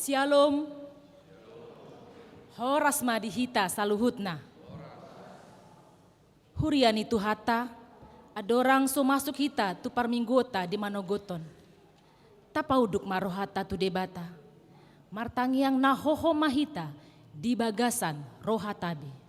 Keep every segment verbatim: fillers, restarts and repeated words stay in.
Syalom. Horas ma di hita saluhutna. Huria ni Tuhanta, andorang so masuk hita tu parmingguonta di manogot on, tapaunduk ma rohanta tu Debata. Martangiang na hohom ma hita di bagasan rohanta be.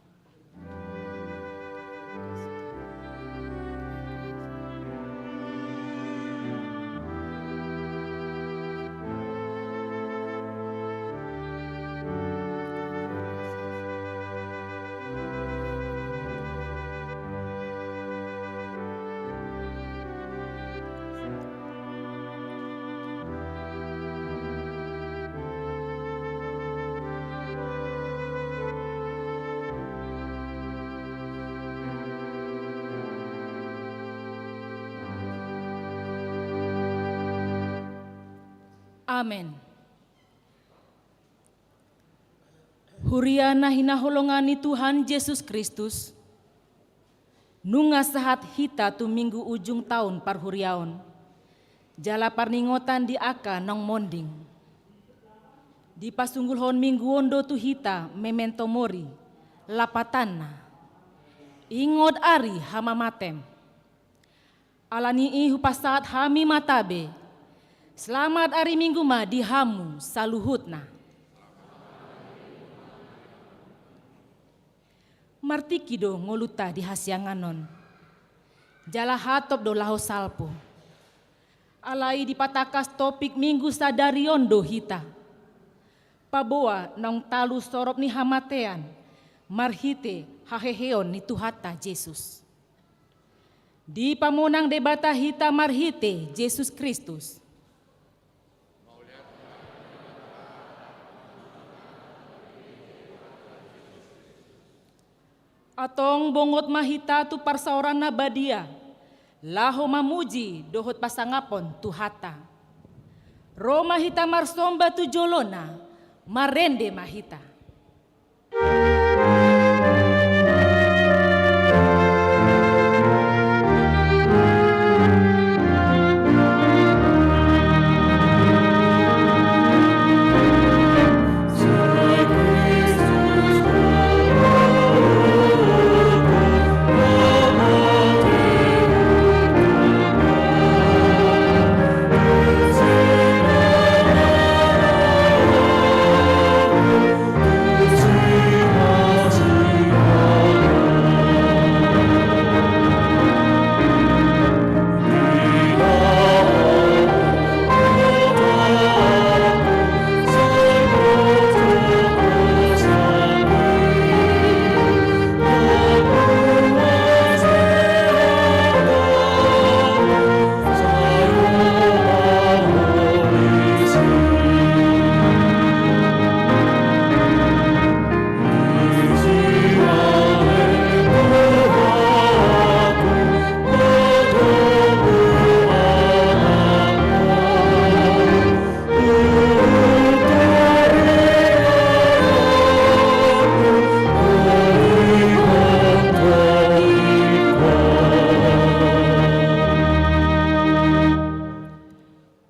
Amen. Huria na hinaholongan ni Tuhan Jesus Kristus, nunga sahat hita tu minggu ujung taon parhuriaon, jala parningotan di angka naung monding. Dipasunggulhon minggu on do tu hita memento mori, lapatanna: Ingot ari hamamatem. Alani i hupasahat hami ma tabe: Selamat ari Minggu ma di hamu saluhutna. Martingki do ngolunta di hasiangan on. Jala hatop do laho salpu. Alai dipatangkas topik Minggu sadari on do hita. Paboa naung talu sorop ni hamatean, marhite haheheon ni Tuhanta Jesus. Dipamonang Debata hita marhite Jesus Kristus. Antong bongot ma hita tu parsaoran na badia, laho mamuji dohot pasangaphon Tuhanta. Ro ma hita marsomba tu jolona, marende ma hita.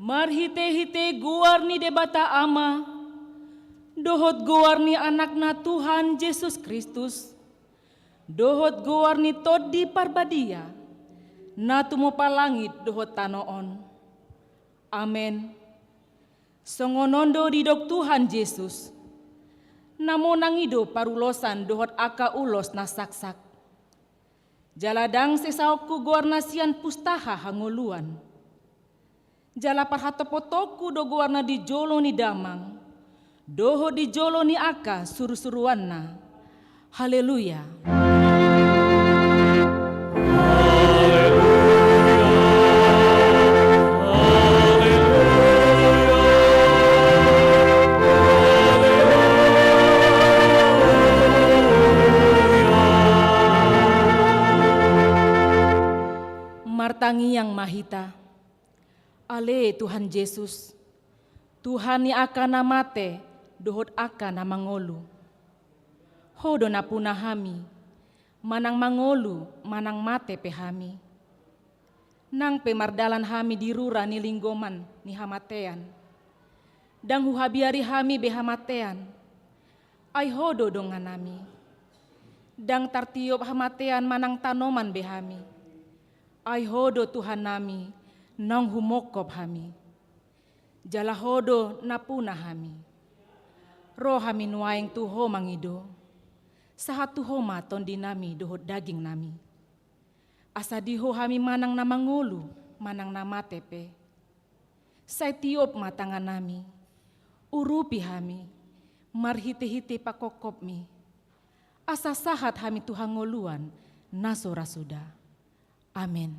Marhitehite goar ni Debata Ama, dohot goar ni Anakna Tuhan Jesus Kristus, dohot goar ni Tondi Parbadia, na tumompa langit dohot tano on. Amen. Songon on do didok Tuhan Jesus: Na monang i do parulosan dohot angka ulos na saksak. Jala ndang sesaonku goarna sian pustaha hangoluan. Jala parhatopotopku do goarna di jolo ni Damang, dohot di jolo ni angka surusuruanna. Haleluya. Martangiang ma hita. Ale Tuhan Jesus, Tuhan ni angka na mate dohot angka na mangolu. Ho do nampuna hami, manang mangolu manang mate pe hami. Nang pe mardalan hami di rura ni linggoman ni hamatean, Ndang huhabiari hami be hamatean, ai Ho do dongannami. Ndang tartiop hamatean manang tanoman be hami, ai Ho do Tuhannami, naung humongkop hami. Jala Ho do nampuna hami. Ro hami nuaeng tu Ho mangido. Sahat tu Ho ma tondinami dohot dagingnami. Asa di Ho hami manang na mangolu, manang na mate pe. Sai tiop ma tangannami, urupi hami, marhite-hite pangkopkopmi. Asa sahat hami tu hangoluan na so ra suda. Amen.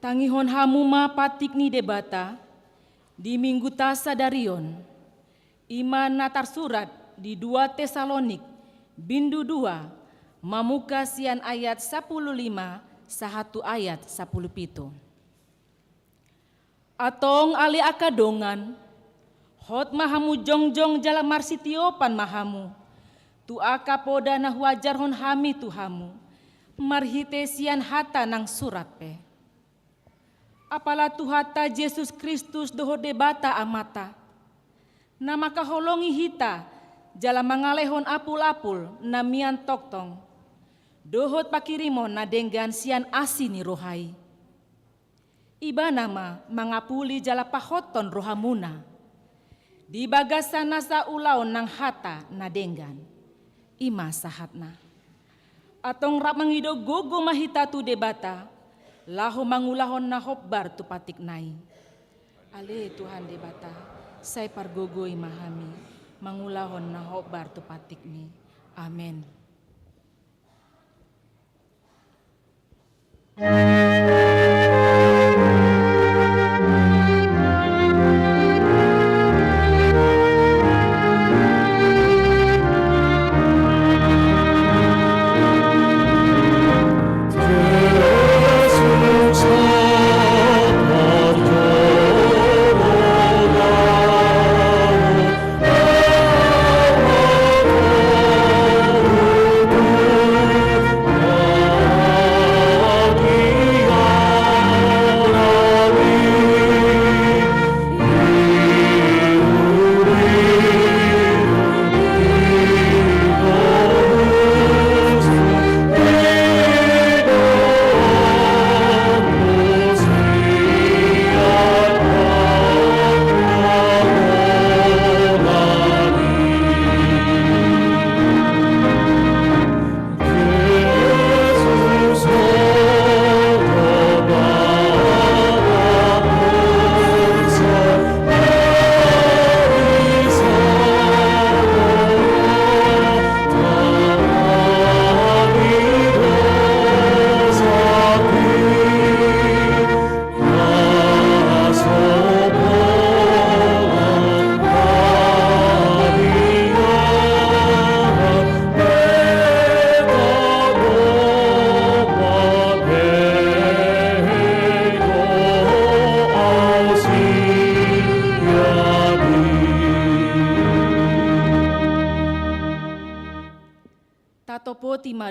Tangihon hamu ma patik ni Debata di Minggutta sadari on, i ma na tarsurat di dua Tesalonik, bindu dua, mamungka sian ayat sampulu lima sahat tu ayat sampulu pitu. Antong ale angka dongan, hot ma hamu jongjong jala marsitiopan ma hamu tu angka poda na huajarhon hami tu hamu, marhite sian hata naung surat pe. Apala Tuhanta Jesus Kristus dohot Debata Amanta, na mangkaholongi hita jala mangalehon apul-apul na mian tongtong, dohot pangkirimon na denggan sian asi ni roha i. Ibana ma mangapuli jala pahothon rohamuna di bagasan nasa ulaon nang hata na denggan. I ma sahatna. Antong rap mangido gogo ma hita tu Debata, laho mangulahon na hombar tu patikna i. Ale Tuhan Debata, sai pargogoi ma hami mangulahon na hombar tu patikmi. Amen.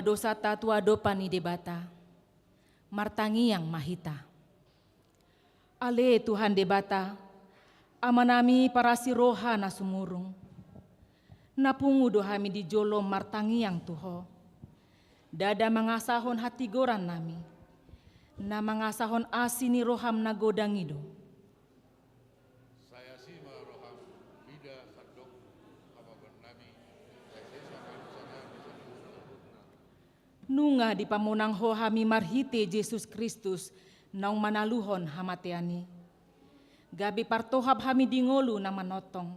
dosanta tu adopan ni Debata. Martangiang ma hita. Ale Tuhan Debata, Amanami parasi roha na sumurung. Na pungu do hami di jolom martangiang tu Ho. Ndada mangasahon hatigorannami. Na mangasahon asi ni roham na godang i do. Sai asi ma roham mida sandok hababanami, sai sesa ma dosanami saluhutna. Nunga dipamonang Ho hami marhite Jesus Kristus naung manaluhon hamatean i. Gabe partohap hami di ngolu na manongtong.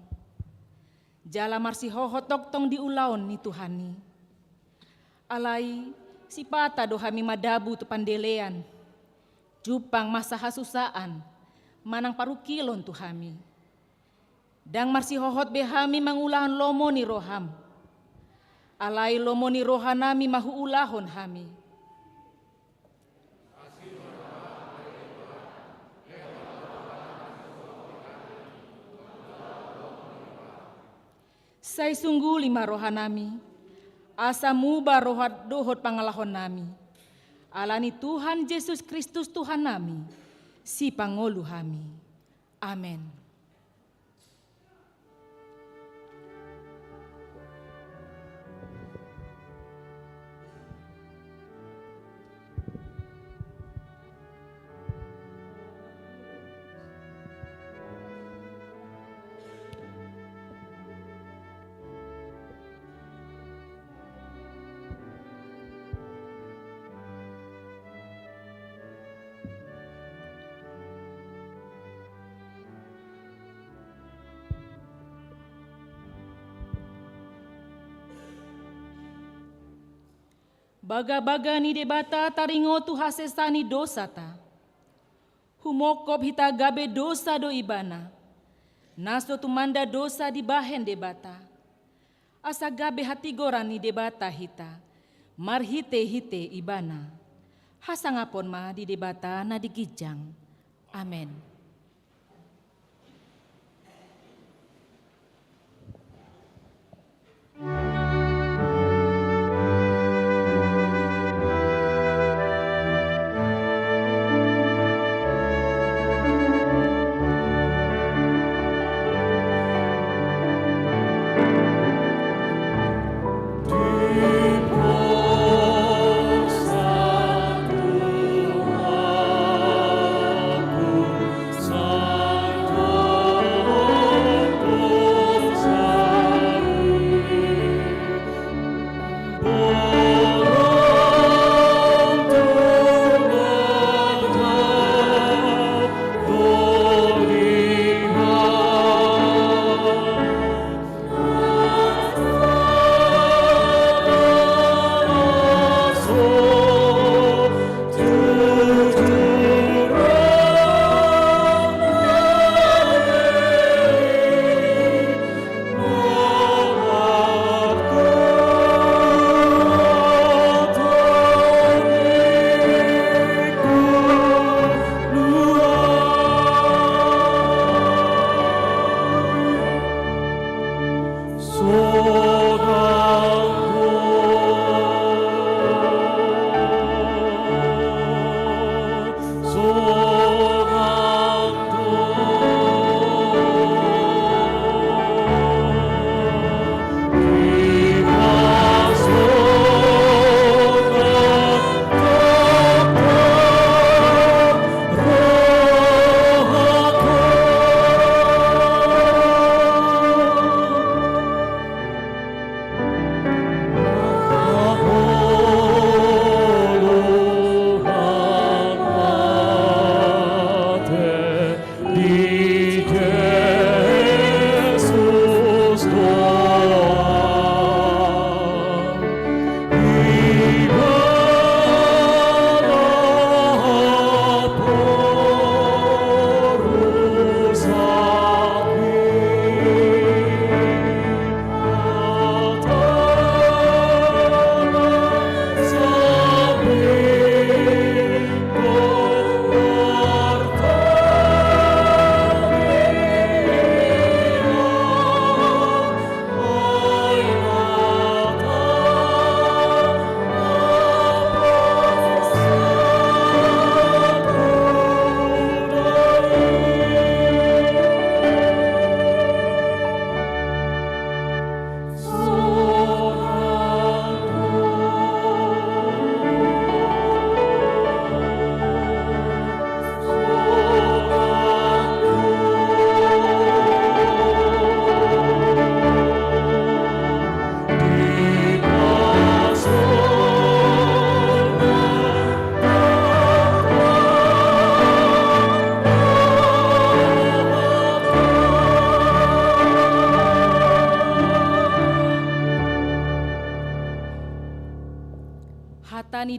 Jala marsihohot tongtong di ulaon ni Tuhan i. Alai, sipata do hami madabu tu pandelean. Jumpang masa hasusaan, manang parungkilon tu hami. Ndang marsihohot be hami mangulahon lomo ni roham. Alai lomo ni rohanami ma huulahon hami. Sai sungguli ma rohanami, asa muba roha dohot pangalahonnami. Ala ni Tuhan Jesus Kristus Tuhannami, sipangolu hami. Amen. Bagabaga ni Debata taringot tu hasesaan ni dosanta. Humongkop hita gabe dosa do Ibana, na so tumanda dosa dibahen Debata. Asa gabe hatigoran ni Debata hita, marhitehite Ibana. Hasangapon ma di Debata na di ginjang. Amen.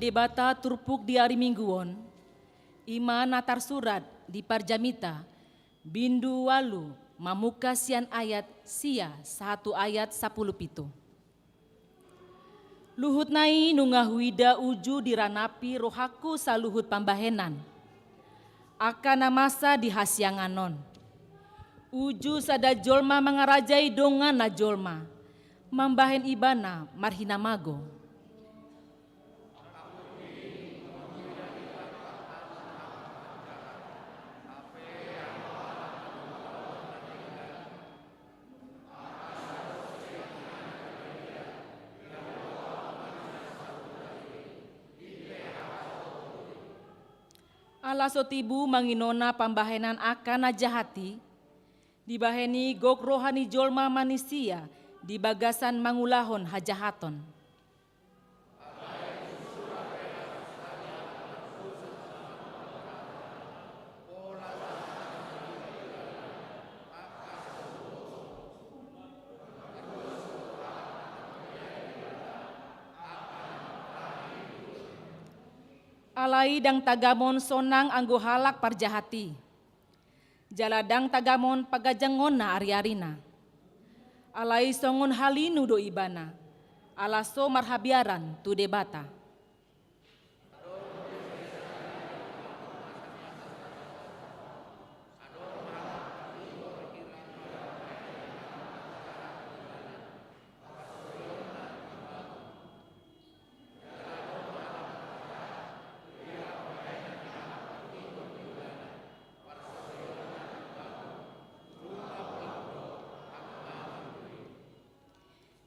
Debata turpuk di ari Minggu on, i ma na tarsurat di Parjamita, bindu ualu, mamungka sian ayat sia sahat tu ayat sampulu pitu. Luhutna i nunga huida uju diranapi rohangku saluhut pambahenan, angka na masa di hasiangan on. Uju sada jolma mangarajai donganna jolma, mambahen ibana marhinamago. Ala so tibu manginona pambahenan angka na jahat i, dibahen i gok roha ni jolma manisia di bagasan mangulahon hajahaton. Alai ndang tagamon sonang anggo halak parjahat i. Jala ndang tagamon pagajangonna ariarina. Alai songon halinu do ibana, ala so marhabiaran tu Debata.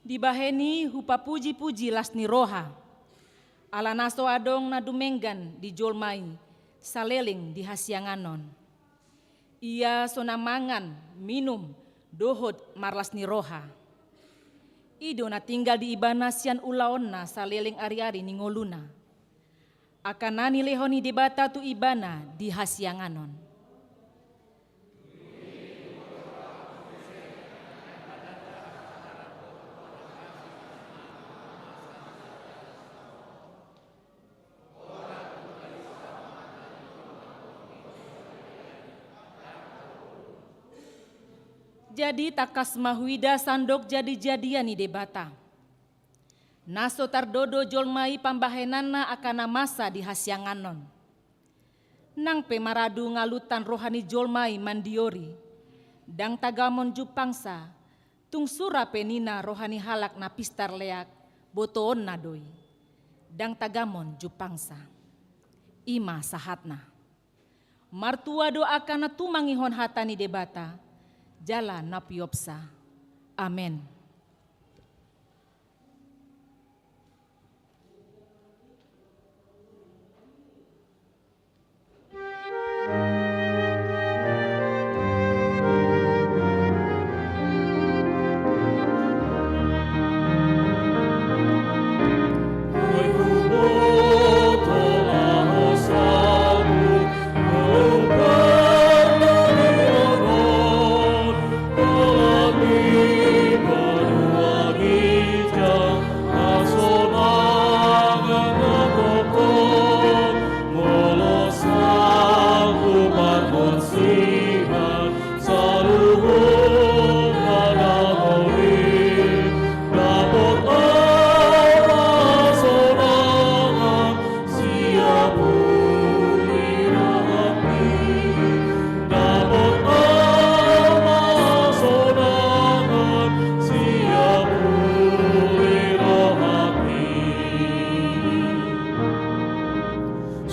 Dibahen i hupapujipuji las ni roha, ala na so adong na dumenggan di jolma i saleleng di hasiangan on. Ia so na mangan, minum, dohot marlas ni roha. I do na tinggal di ibana sian ulaonna saleleng ariari ni ngoluna. Angka na nilehon ni Debata tu ibana di hasiangan on. Jadi tangkas ma huida sandok jadijadian ni Debata. Na so tardodo jolma i pambahenanna angka na masa di hasiangan on. Nang pe maradu ngaluntan roha ni jolma i mandiori, ndang tagamon jumpangsa, tung sura pe ninna roha ni halak na pistar leak, botoonna do i. Ndang tagamon jumpangsa. I ma sahatna. Martua do angka na tumangihon hata ni Debata, jala na piopsa. Amen.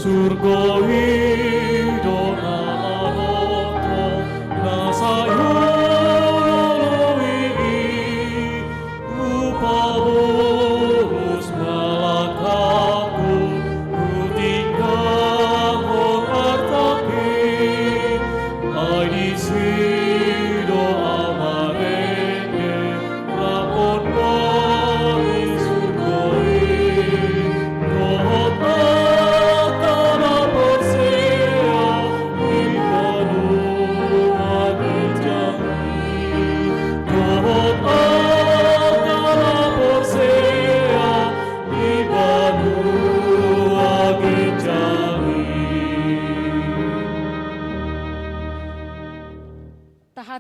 Surgo i do na manongtong na sai huului i. Hupabolus ma langkangku, hutinggang ho martangki. Ai disi do au marende, rap ma di surgo i. Dohot angka na porsea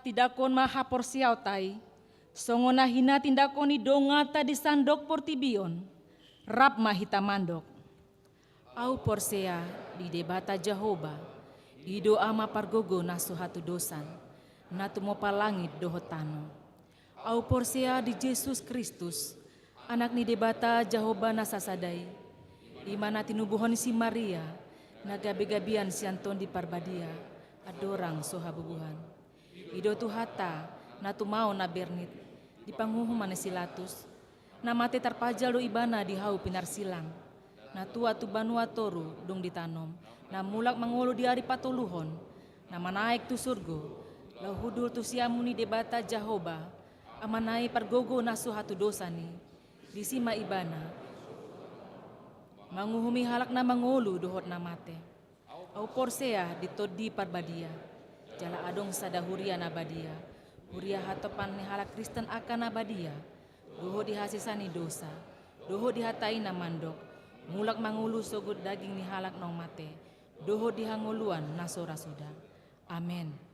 Tindangkon ma haporseaonta i, songon na hinatindangkon ni donganta di sandok portibi on, rap ma hita mandok. Ahu porsea di Debata Jahowa, i do Ama pargogo na so hatudosan, na tumompa langit dohot tano. Ahu porsea di Jesus Kristus, Anak ni Debata Jahowa na sasada i, i ma na tinubuhon si Maria, na gabegabean sian Tondi Parbadia, andorang so habubuhan. I do Tuhanta, na tumaon na bernit, di panguhuman ni si Latus, na mate tarpajal do Ibana di hau pinarsilang, na tua tu banua toru dung ditanom, na mulak mangolu di ari patoluhon, na manaek tu surgo, laho hundul tu siamun ni Debata Jahowa, Amana i pargogo na so hatudosan i, disi ma Ibana manguhumi halak na mangolu dohot na mate. Ahu porsea di Tondi Parbadia, jala adong sada huria na badia, huria hatopan ni halak Kristen angka na badia, dohot di hasesaan ni dosa, dohot di hata i na mandok, mulak mangolu sogot daging ni halak naung mate, dohot di hangoluan na so ra suda. Amen.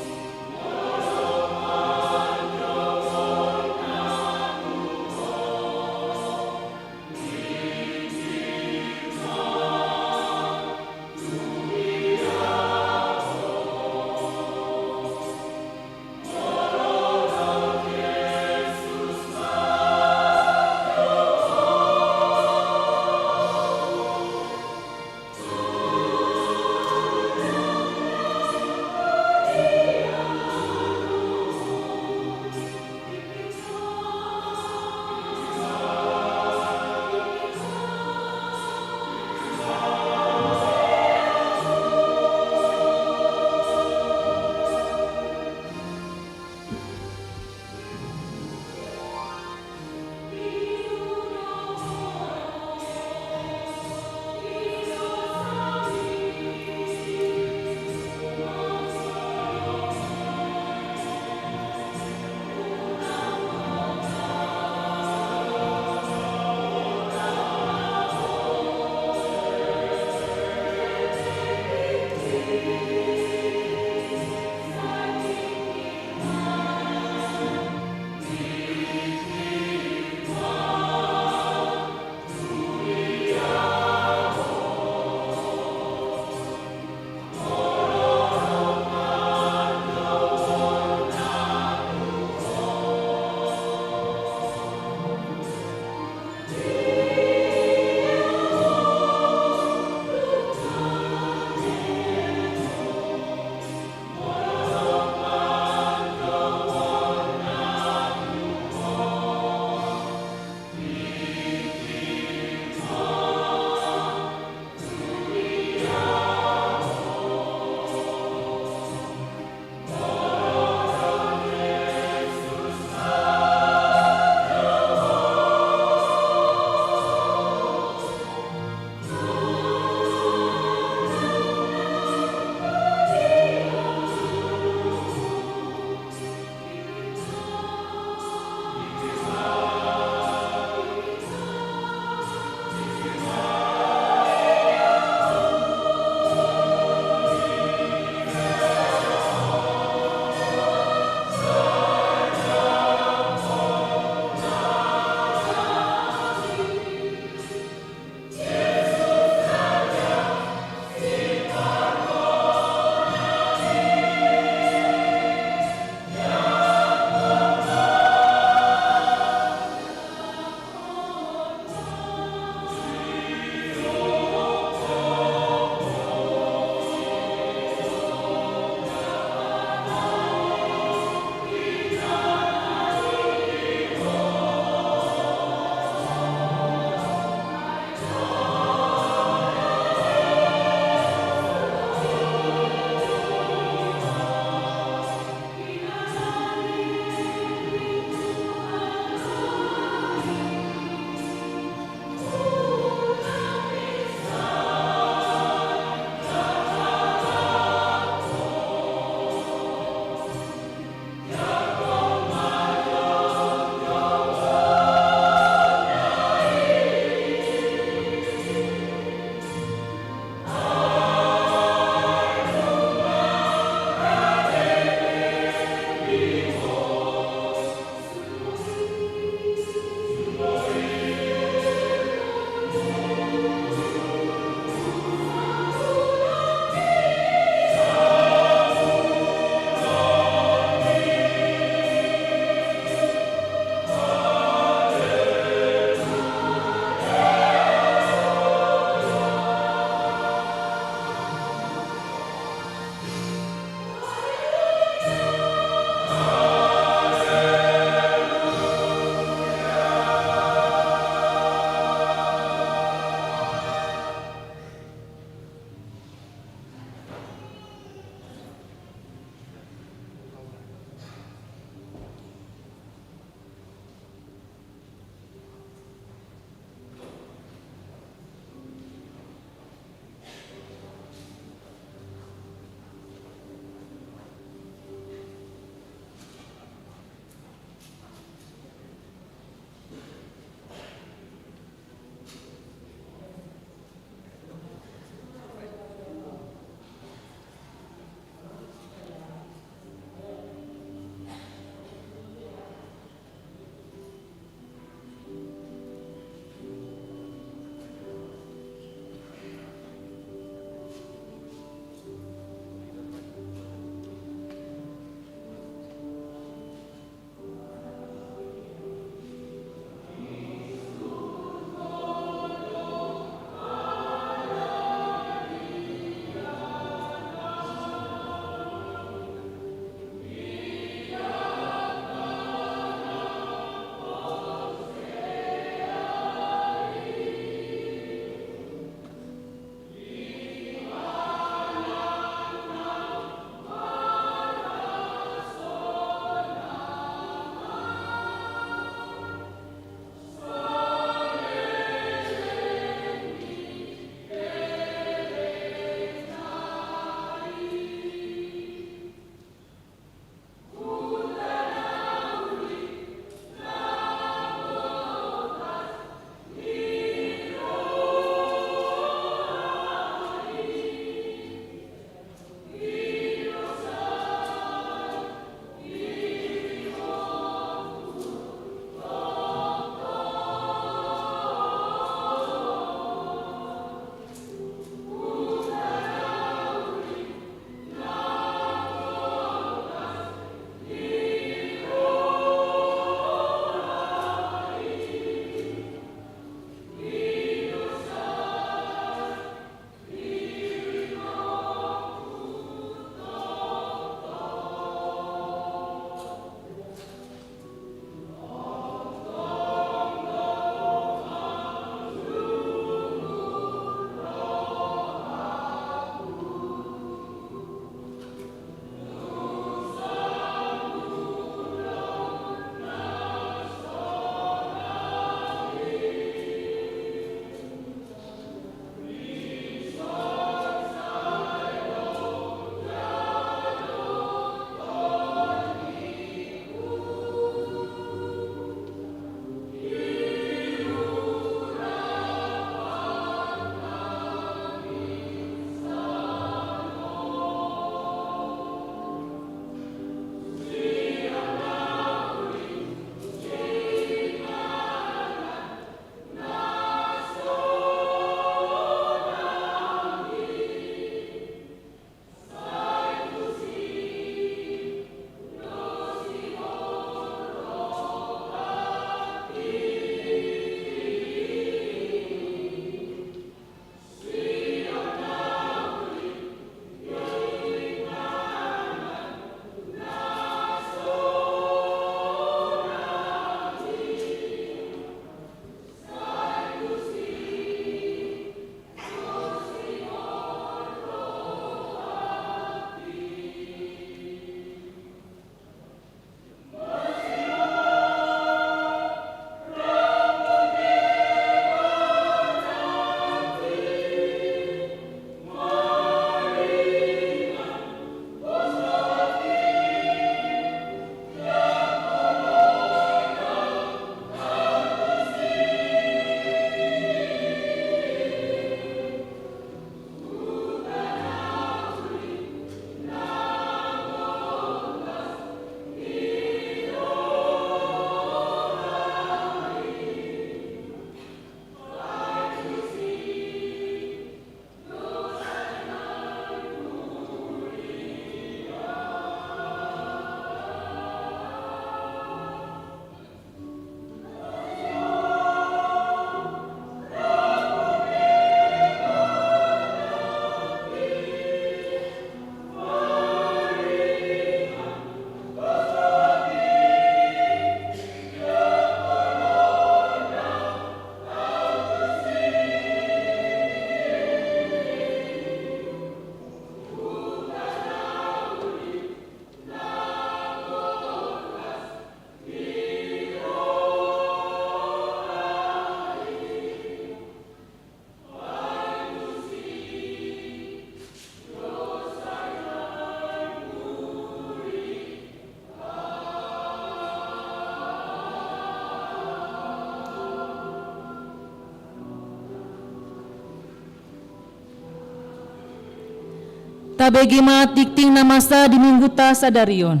Tabege ma tingting na masa di mingguta sadari on.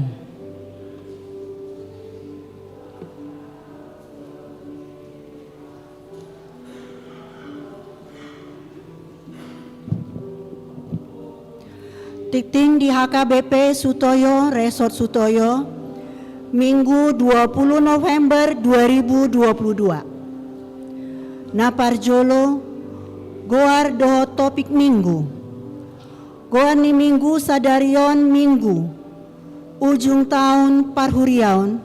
Tingting di H K B P Sutoyo, Resort Sutoyo, Minggu dua puluh November dua ribu dua puluh dua. Na parjolo, goar dohot topik Minggu. Goar ni Minggu sadari on Minggu ujung taon parhuriaon,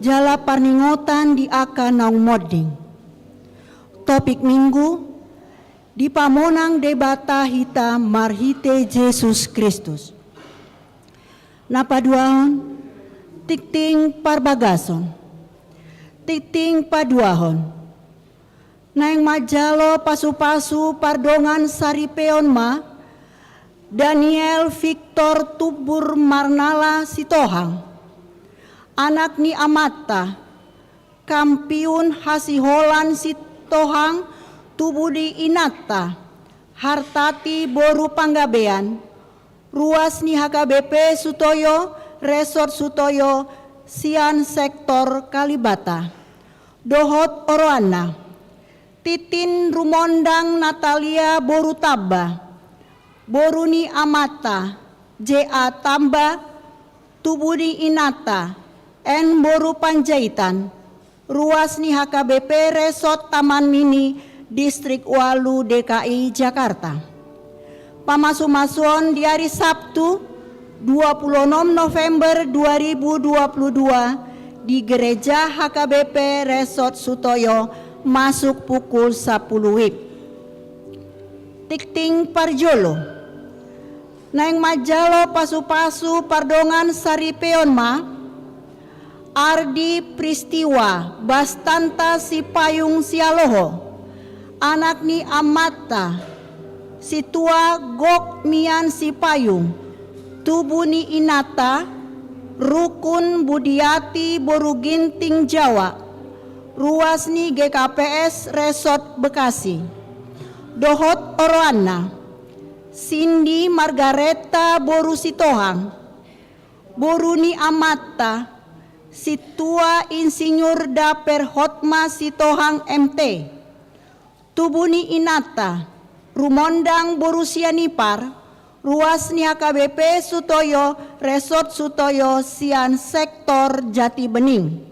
jala parningotan di angka naung monding. Topik Minggu, dipamonang Debata hita marhite Jesus Kristus. Na paduahon, tingting parbagason. Tingting paduahon, naeng manjalo pasupasu pardongan saripeon ma Daniel Victor Tumbur Marnala Sitohang, anak ni amanta, Kampiun Hasiholan Sitohang, tubu ni inanta, Hartati boru Panggabean, ruas ni H K B P Sutoyo, Resort Sutoyo, sian sektor Kalibata. Dohot oroanna, Titin Rumondang Natalia boru Tamba, boru ni amanta, J A Tamba, tubu ni inanta, N boru Panjaitan, ruas ni H K B P Resort Taman Mini, Distrik Ualu, D K I Jakarta. Pamasumasuon di ari Sabtu, dua puluh onom November dua ribu dua puluh dua, di Gereja H K B P Resort Sutoyo, masuk pukul sapuluh wib. Tingting parjolo, naeng manjalo pasupasu pardongan saripeon ma Ardi Pristiwa Bastanta Sipayung Sialoho, anak ni amanta, Situa Gok Mian Sipayung, tubu ni inanta, Rukun Budiati boru Ginting Jawa, ruas ni G K P S Resort Bekasi. Dohot oroanna, Sindi Margareta boru Sitohang, boru ni amanta, Situa Insinyur Daper Hotma Sitohang M T, tubu ni inanta, Rumondang boru Sianipar, ruas ni H K B P Sutoyo, Resort Sutoyo, sian sektor Jati Bening.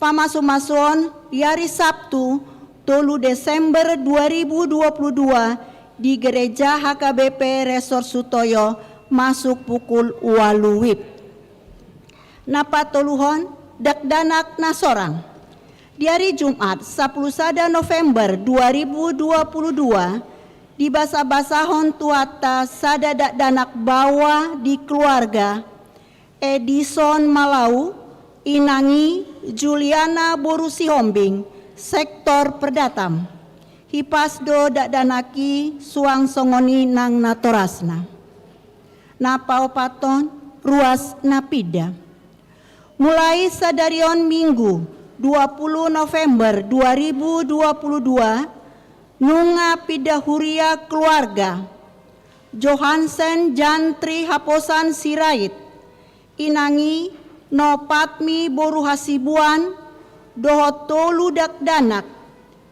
Pamasumasuon di ari Sabtu, tolu Desember dua ribu dua puluh dua, di Gereja H K B P Resort Sutoyo, masuk pukul ualu wib. Na patoluhon, dakdanak na sorang. Di ari Jumat, sapuluh sada November dua ribu dua puluh dua, dibasabasahon Tuhanta sada dakdanak baoa di keluarga, Edison Malau, inang i Juliana boru Sihombing, sektor Perdatam. Hipas do dakdanak i suang songon i nang natorasna. Na paopathon, ruas na pinda. Mulai sadari on Minggu, dua puluh November dua ribu dua puluh dua, nunga pinda huria keluarga Johansen Jantri Haposan Sirait, inang i Nopatmi boru Hasibuan, dohot tolu dakdanak,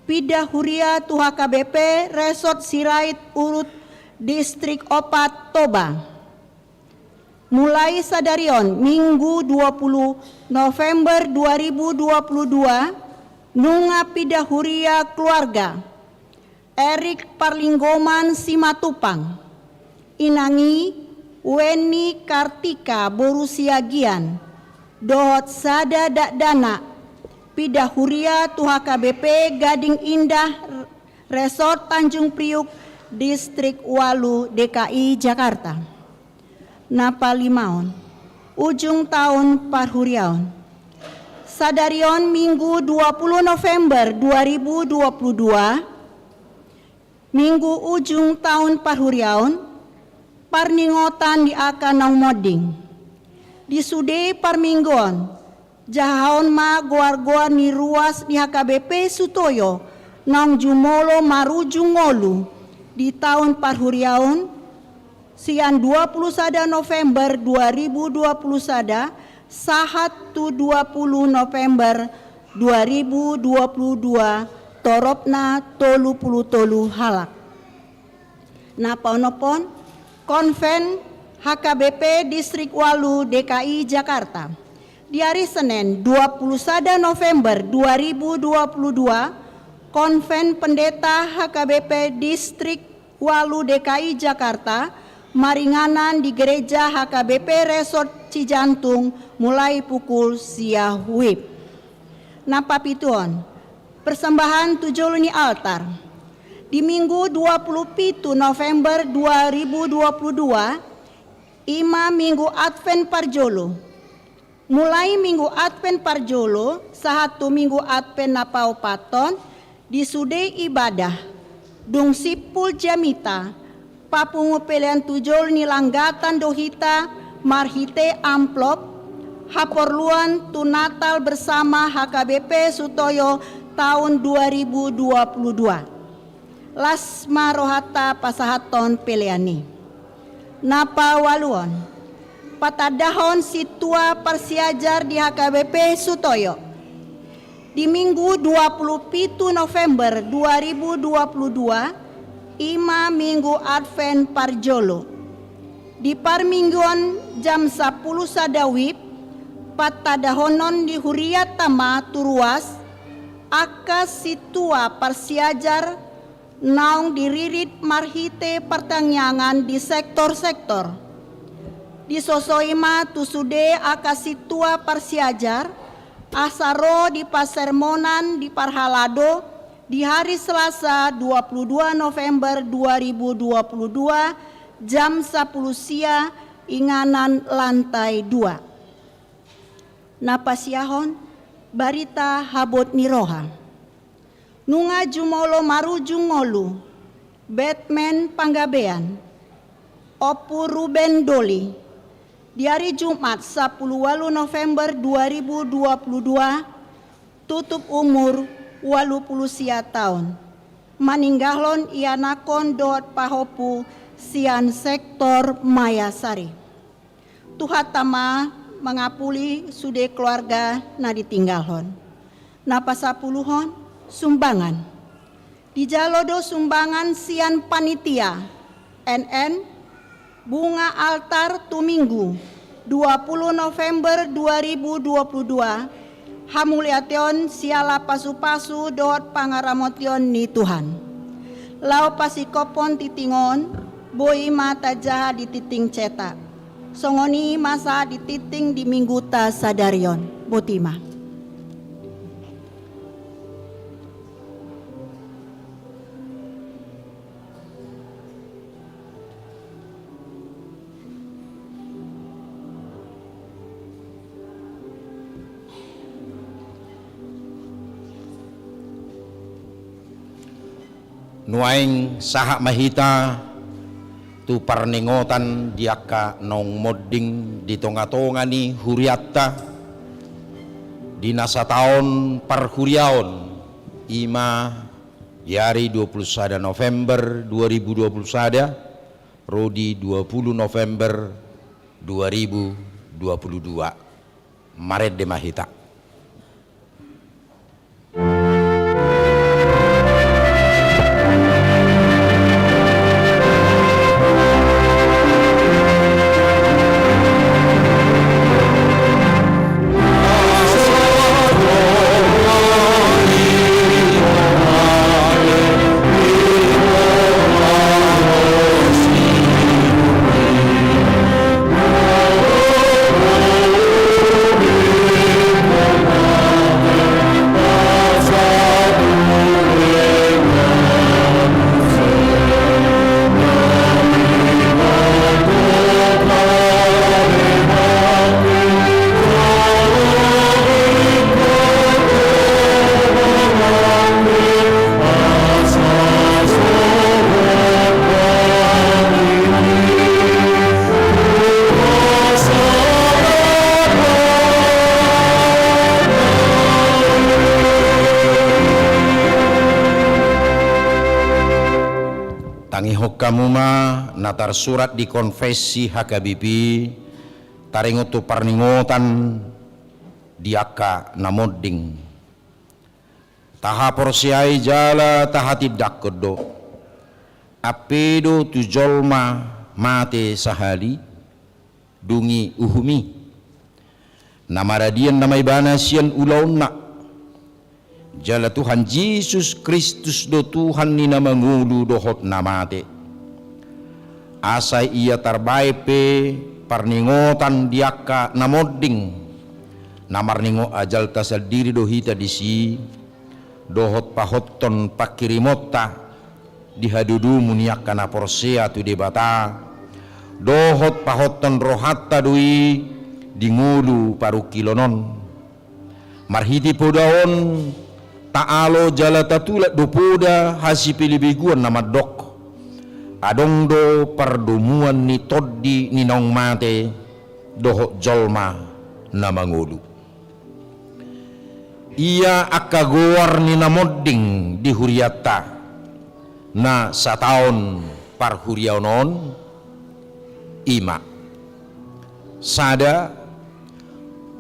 pinda huria tu H K B P Resort Sirait Urut, Distrik Opat, Toba. Mulai sadari on, Minggu dua puluh November dua ribu dua puluh dua, nunga pinda huria keluarga Erik Parlinggoman Simatupang, inang i Weni Kartika boru Siagian, dohot sada dakdanak, pinda huria tu H K B P Gading Indah, Resort Tanjung Priuk, Distrik Ualu, D K I Jakarta. Na palimaon, ujung taon parhuriaon. Sadari on Minggu dua puluh November dua ribu dua puluh dua, Minggu ujung taon parhuriaon, parningotan di angka naung monding. Di sude parmingguon, jahaon ma goar-goar ni ruas ni H K B P Sutoyo naung jumolo marujung ngolu di taon parhuriaon, sian dua puluh sada November dua ribu dua puluh sada sahat tu dua puluh November dua ribu dua puluh dua, toropna tolu puluh tolu halak. Na paonomhon, Konven H K B P Distrik Ualu D K I Jakarta. Di ari Senen dua puluh sada November dua ribu dua puluh dua, Konven Pendeta H K B P Distrik Ualu D K I Jakarta maringanan di Gereja H K B P Resort Cijantung mulai pukul sia WIB. Na papituhon, persembahan tu jolo ni altar. Di Minggu dua puluh pitu November dua ribu dua puluh dua, i ma Minggu Advent parjolo. Mulai Minggu Advent parjolo sahat tu Minggu Advent na paopathon, di sude ibadah, dung simpul jamita, papungu pelean tu jolo ni langgatan do hita marhite amplop, haporluan tu Natal bersama H K B P Sutoyo taon dua ribu dua puluh dua. Las ma rohanta pasahathon pelean i. Na paualuhon, patandahon sintua parsiajar di H K B P Sutoyo. Di Minggu dua puluh pitu November dua ribu dua puluh dua, i ma Minggu Advent parjolo. Di parmingguon jam sapuluh sada WIB, patandahonon di hurianta ma tu ruas, angka sintua parsiajar naung diririt marhite partangiangan di sektor-sektor. Disosoi ma tu sude angka sintua parsiajar, asa ro di pasermonan di parhalado di hari Selasa dua puluh dua November dua ribu dua puluh dua jam sapuluh sia inganan lantai dua. Na pasiahon, barita habot ni roha. Nunga jumolo marujung ngolu, Batman Panggabean, Ompu Ruben Doli, di ari Jumat sapuluh ualu November dua ribu dua puluh dua, tutup umur ualu puluh sia taon. Maninggalhon ianakhon dohot pahompu sian sektor Mayasari. Tuhanta ma mangapuli sude keluarga na ditinggalhon. Na pasapuluhon, sumbangan. Dijalo do sumbangan sian panitia, N N, bunga altar tu Minggu dua puluh November dua ribu dua puluh dua, hamuliateon siala pasu-pasu dohot pangaramotion ni Tuhan. Laho pasingkophon tingting on, boi ma tajaha di tingting cetak. Songon i ma sahat di tingting di Mingguta sadari on. Boti ma. Nuaeng sahat ma hita tu parningotan di angka naung monding di tonga-tonga ni hurianta di na sataon parhuriaon, i ma di ari dua puluh sada November dua ribu dua puluh sada, ro di dua puluh November dua ribu dua puluh dua. Marende ma hita. Hongkamu ma na tarsurat di konfessi H K B P, taringot tu parningotan di angka na monding. Tahaporseai jala tahatindangkon do, ampe do tu jolma mate sahali, dung i uhum i. Na maradian nama ibana sian ulaonna, jala Tuhan Jesus Kristus do Tuhan ni na mangolu dohot na mate. Asa ia tarbaen pe parningotan di angka na monding, na marningot ajalta sandiri do hita disi, dohot pahothon panghirimonta di hadodomu ni angka na porsea tu Debata, dohot pahothon rohanta do i di ngolu parungkilon on. Marhite poda on, taalo jala tatulak do poda hasipelebeguan na mandok: Adong do pardomuan ni tondi ni naung mate dohot jolma na mangolu. Ia angka goar ni na monding di hurianta na sataon parhuriaon on, i ma: Sada,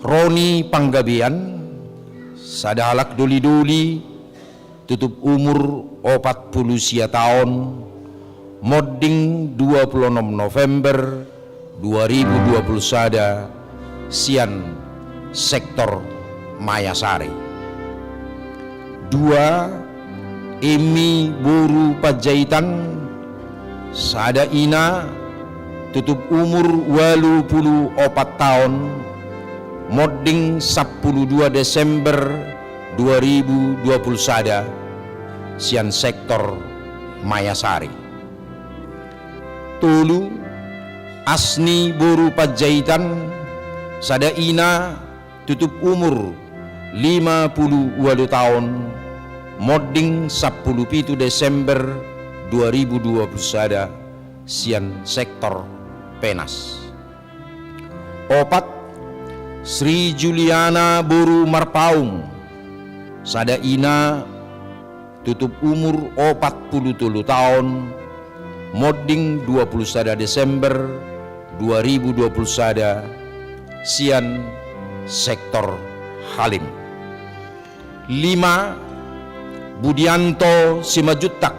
Roni Panggabean, sada halak dolidoli, tutup umur opat pulu sia taon, monding dua pulu onom November dua ribu dua pulu sada, sian sektor Mayasari. Dua, Emi boru Panjaitan, sada ina, tutup umur ualu pulu opat taon, monding sampulu dua Desember dua ribu dua pulu sada, sian sektor Mayasari. Tolu, Asni boru Panjaitan, sada ina, tutup umur lima pulu ualu taon, monding sampulu pitu Desember dua ribu dua pulu sada, sian sektor Penas. Opat, Sri Juliana boru Marpaung, sada ina, tutup umur opat pulu tolu taon, monding dua pulu sada Desember dua ribu dua pulu sada, sian sektor Halim. Lima, Budianto Simanjuntak,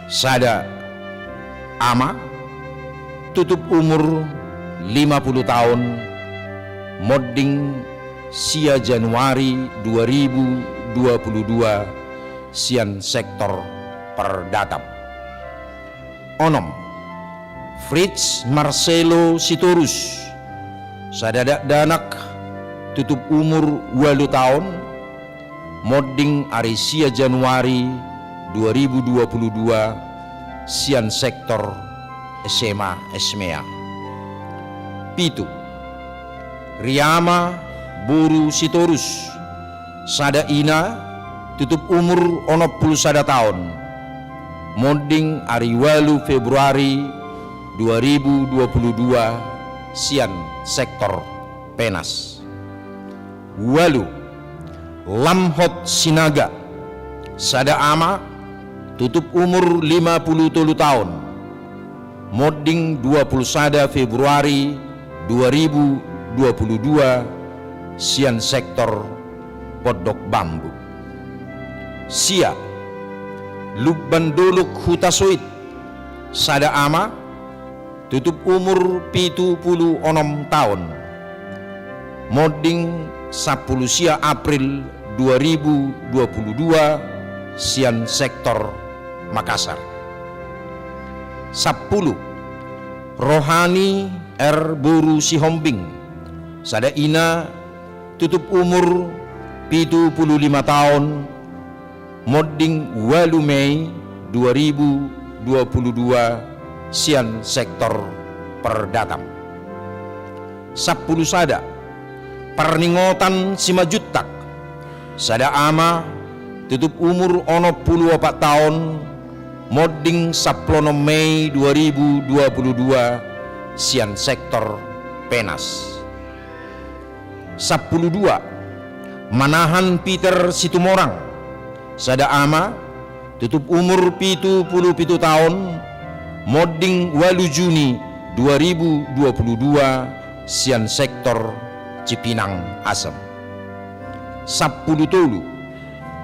sada ama, tutup umur lima pulu taon, monding sia Januari dua ribu dua pulu dua, sian sektor Pardatap. Onom, Fritz Marcelo Sitorus, sada dakdanak, tutup umur ualu taon, monding ari sia Januari dua ribu dua pulu dua, sian sektor S M A Esmea. Pitu, Riama boru Sitorus, sada ina, tutup umur onom pulu sada taon, monding ari ualu Februari dua ribu dua pulu dua, sian sektor Penas. Ualu, Lamhot Sinaga, sada ama, tutup umur lima pulu tolu taon, monding dua pulu sada Februari dua ribu dua pulu dua, sian sektor Pondok Bambu. Sia, Lumban Dolok Hutasoit, sada ama, tutup umur pitu pulu onom taon, monding sampulu sia April dua ribu dua pulu dua, sian sektor Makassar. Sampulu, Rohani R boru Sihombing, sada ina, tutup umur pitu pulu lima taon, monding ualu Mei dua ribu dua pulu dua, sian sektor Pardatap. Sampulu sada, Parningotan Simanjuntak, sada ama, tutup umur onom pulu opat taon, monding sampulu onom Mei dua ribu dua pulu dua, sian sektor Penas. Sampulu dua, Manahan Peter Situmorang, sada ama, tutup umur pitu pulu pitu taon, monding ualu Juni dua ribu dua pulu dua, sian sektor Cipinang Asem. Sampulu tolu,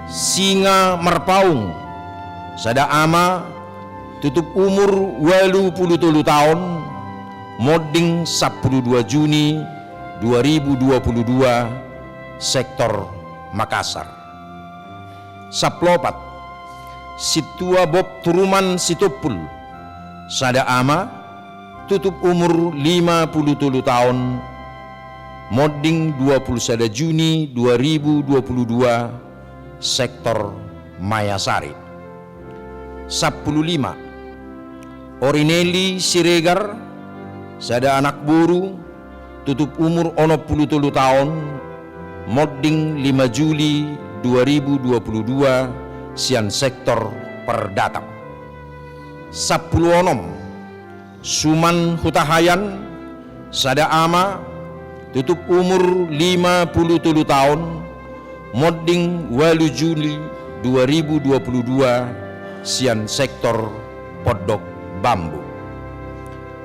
Singa Marpaung, sada ama, tutup umur ualu pulu tolu taon, monding sampulu dua Juni dua ribu dua pulu dua, sektor Makassar. Sampulu opat, Sintua Bob Turuman Sitompul, sada ama, tutup umur lima pulu tolu taon, monding dua pulu sada Juni dua ribu dua pulu dua, sektor Mayasari. Sampulu lima, Orinelli Siregar, sada anak boru, tutup umur onom pulu tolu taon, monding lima Juli dua ribu dua pulu dua, sian sektor Perdatang. Sampulu onom, Suman Hutahaean, sada ama, tutup umur lima pulu tolu taon, monding ualu Juli dua ribu dua pulu dua, sian sektor Pondok Bambu.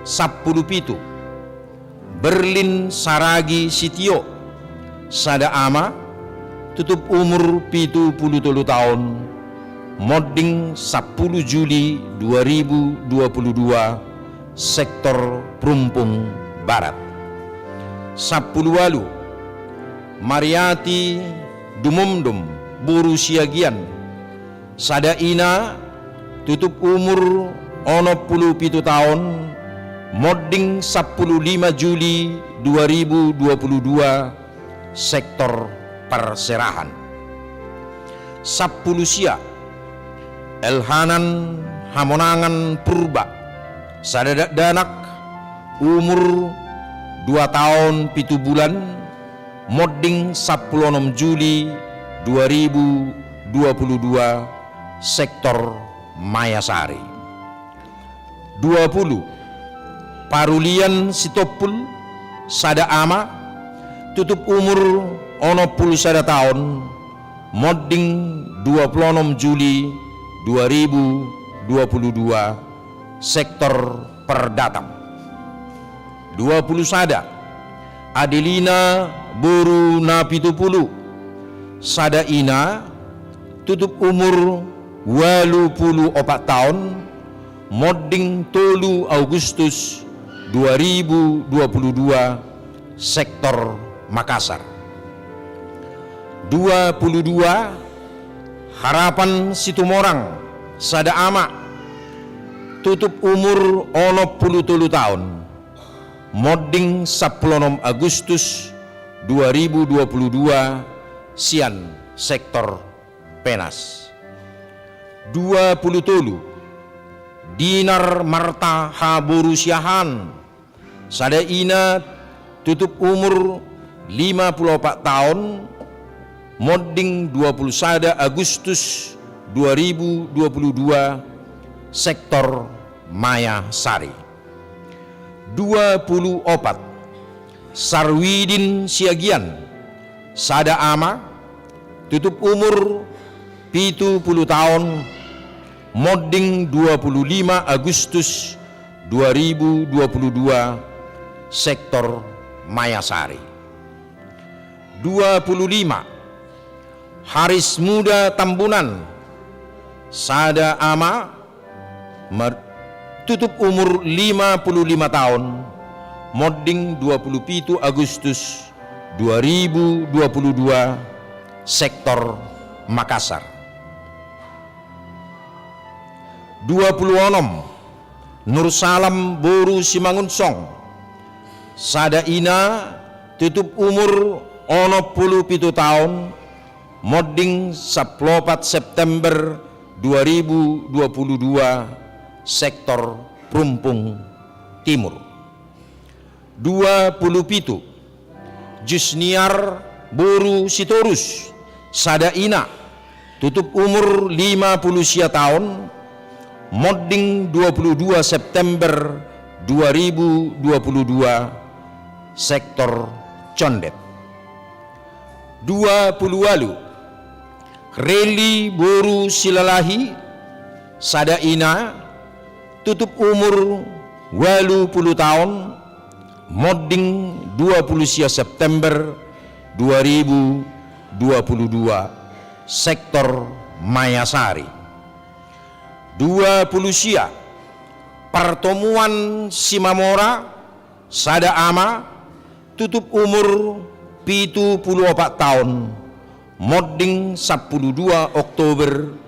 Sampulu pitu, Berlin Saragi Sitio, sada ama, tutup umur pitu pulu tolu taon, monding sampulu Juli dua ribu dua pulu dua, sektor Perumpung Barat. Sampulu ualu, Mariati Dumomdom boru Siagian, sada ina, tutup umur onom pulu pitu taon, monding sampulu lima Juli dua ribu dua pulu dua, sektor Parserahan. Sampulu sia, Elhanan Hamonangan Purba, sada dakdanak, umur dua taon pitu bulan, monding sampulu onom Juli dua ribu dua pulu dua, sektor Mayasari. Dua pulu, Parulian Sitompul, sada ama, tutup umur onom pulu sada taon, monding dua pulu onom Juli dua ribu dua pulu dua, sektor Perdatang. Dua pulu sada, Adelina boru Napitupulu, sada ina, tutup umur ualu pulu opat taon, monding tolu Agustus dua ribu dua pulu dua, sektor Makassar. Dua pulu dua, Harapan Situmorang, sada ama, tutup umur onom pulu tolu taon, monding sampulu onom Agustus dua ribu dua pulu dua, sian sektor Penas. Dua pulu tolu, Dinar Marta Haboru Siahaan, sada ina, tutup umur lima pulu opat taon, monding dua pulu sada Agustus dua ribu dua pulu dua, sektor Mayasari. Dua pulu opat, Sarwidin Siagian, sada ama, tutup umur pitu pulu taon, monding dua pulu lima Agustus dua ribu dua pulu dua, sektor Mayasari. Dua pulu lima, Haris Muda Tambunan, sada ama, mar-, tutup umur lima pulu lima taon, monding dua pulu pitu Agustus dua ribu dua pulu dua, sektor Makassar. Dua pulu onom, Nursalam boru Simangunsong, sada ina, tutup umur onom pulu pitu taon, monding sampulu opat September dua ribu dua pulu dua, sektor Perumpung Timur. Dua pulu pitu, Jusniar boru Sitorus, sada ina, tutup umur lima pulu sia taon, monding dua pulu dua September dua ribu dua pulu dua, sektor Condet. Dua pulu ualu, Reli boru Silalahi, Sada ina, tutup umur ualu pulu taon, monding dua pulu sia September dua ribu dua pulu dua, sektor Mayasari. Dua pulu sia, Partomuan Simamora, sada ama, tutup umur pitu pulu opat taon, monding sampulu dua Oktober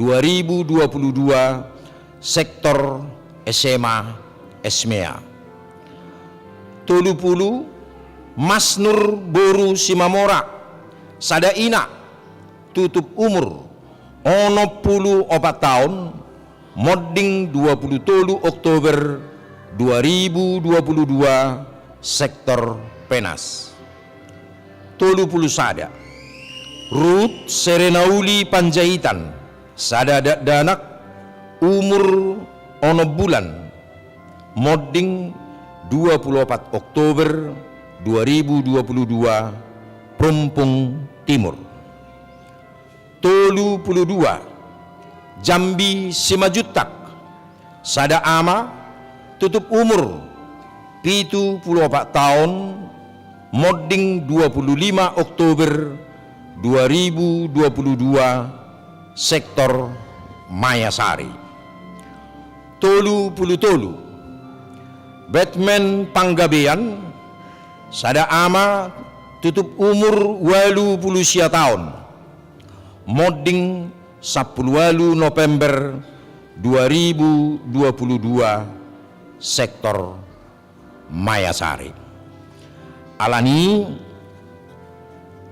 dua ribu dua pulu dua, sektor S M A Esmea. Tolu pulu, Masnur boru Simamora, sada ina, tutup umur onom pulu opat taon, monding dua pulu tolu Oktober dua ribu dua pulu dua, sektor Penas. Tolu pulu sada, Rut Serenauli Panjaitan, sada dakdanak, umur onom bulan, monding dua pulu opat Oktober dua ribu dua pulu dua, Pelumpang Timur. Tolu pulu dua, Jambi Simanjuntak, sada ama, tutup umur pitu pulu opat taon, monding dua pulu lima Oktober dua ribu dua pulu dua, sektor Mayasari. Tolu pulu tolu, Batman Panggabean, sada ama, tutup umur ualu pulu sia taon, monding sampulu ualu November dua ribu dua pulu dua, sektor Mayasari. Alani i,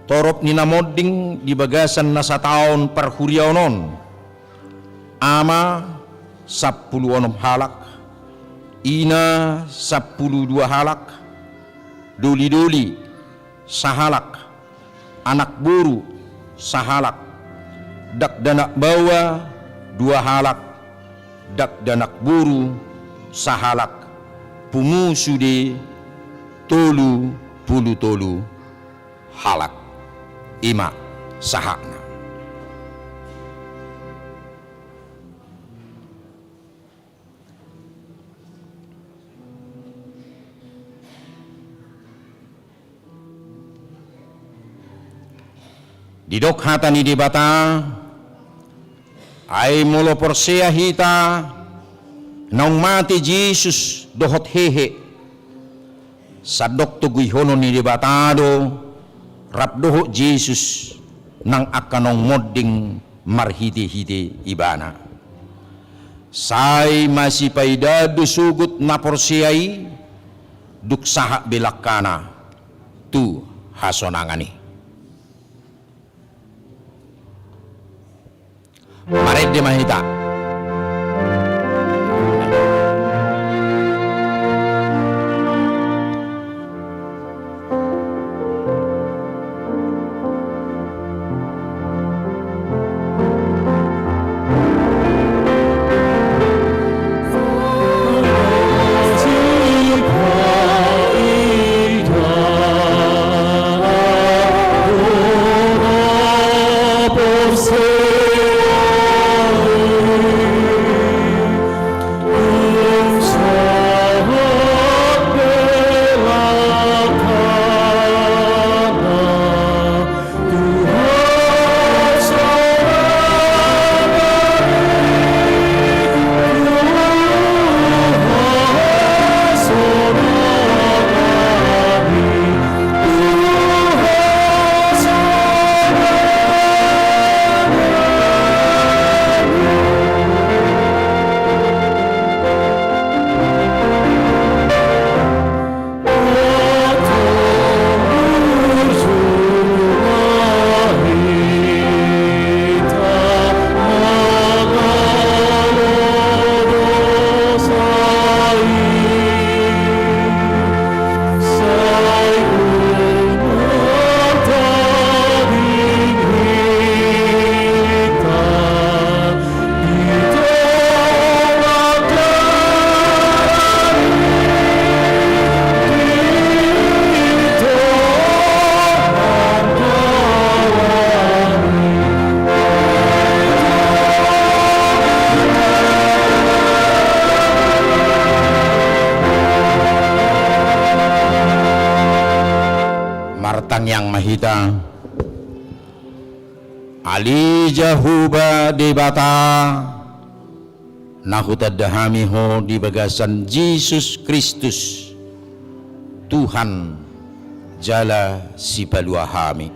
torop ni na monding di bagasan na sataon parhuriaon on, ama sampulu onom halak, ina sampulu dua halak, doli-doli sahalak, anak boru sahalak, dakdanak baoa dua halak, dakdanak boru sahalak, pungu sude tolu pulu tolu halak. I ma sahatna. Didok hata ni Debata, ai molo porsea hita naung mate Jesus dohot hehe, sandok toguihonon ni Debata do rap dohot Jesus nang angka naung monding marhite-hite Ibana. Sai masipaidaan do sogot na porsea i, dung sahat be langkana tu hasonangan i. Marende ma hita. Tangiang ma hita. Ale Jahowa Debata, na hutanda hami Ho di bagasan Jesus Kristus, Tuhan jala Sipalua hami.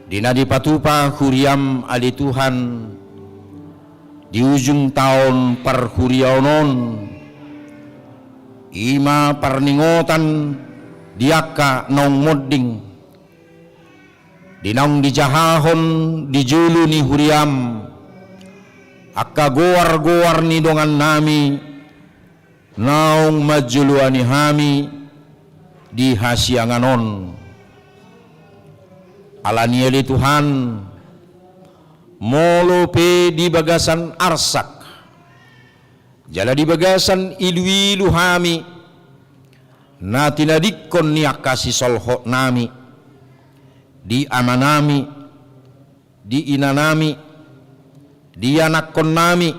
Di na dipatupa huriaM, ale Tuhan, di ujung taon parhuriaon on, i ma parningotan di angka naung monding, di naung dijahahon di jolo ni huriaM, angka goar-goar ni dongannami, naung manjoloani hami di hasiangan on. Alani i ale Tuhan, molo pe di bagasan arsak, jala di bagasan ilu-ilu hami, na tinadingkon ni angka sisolhotnami, di amanami, di inanami, di anakkonnami,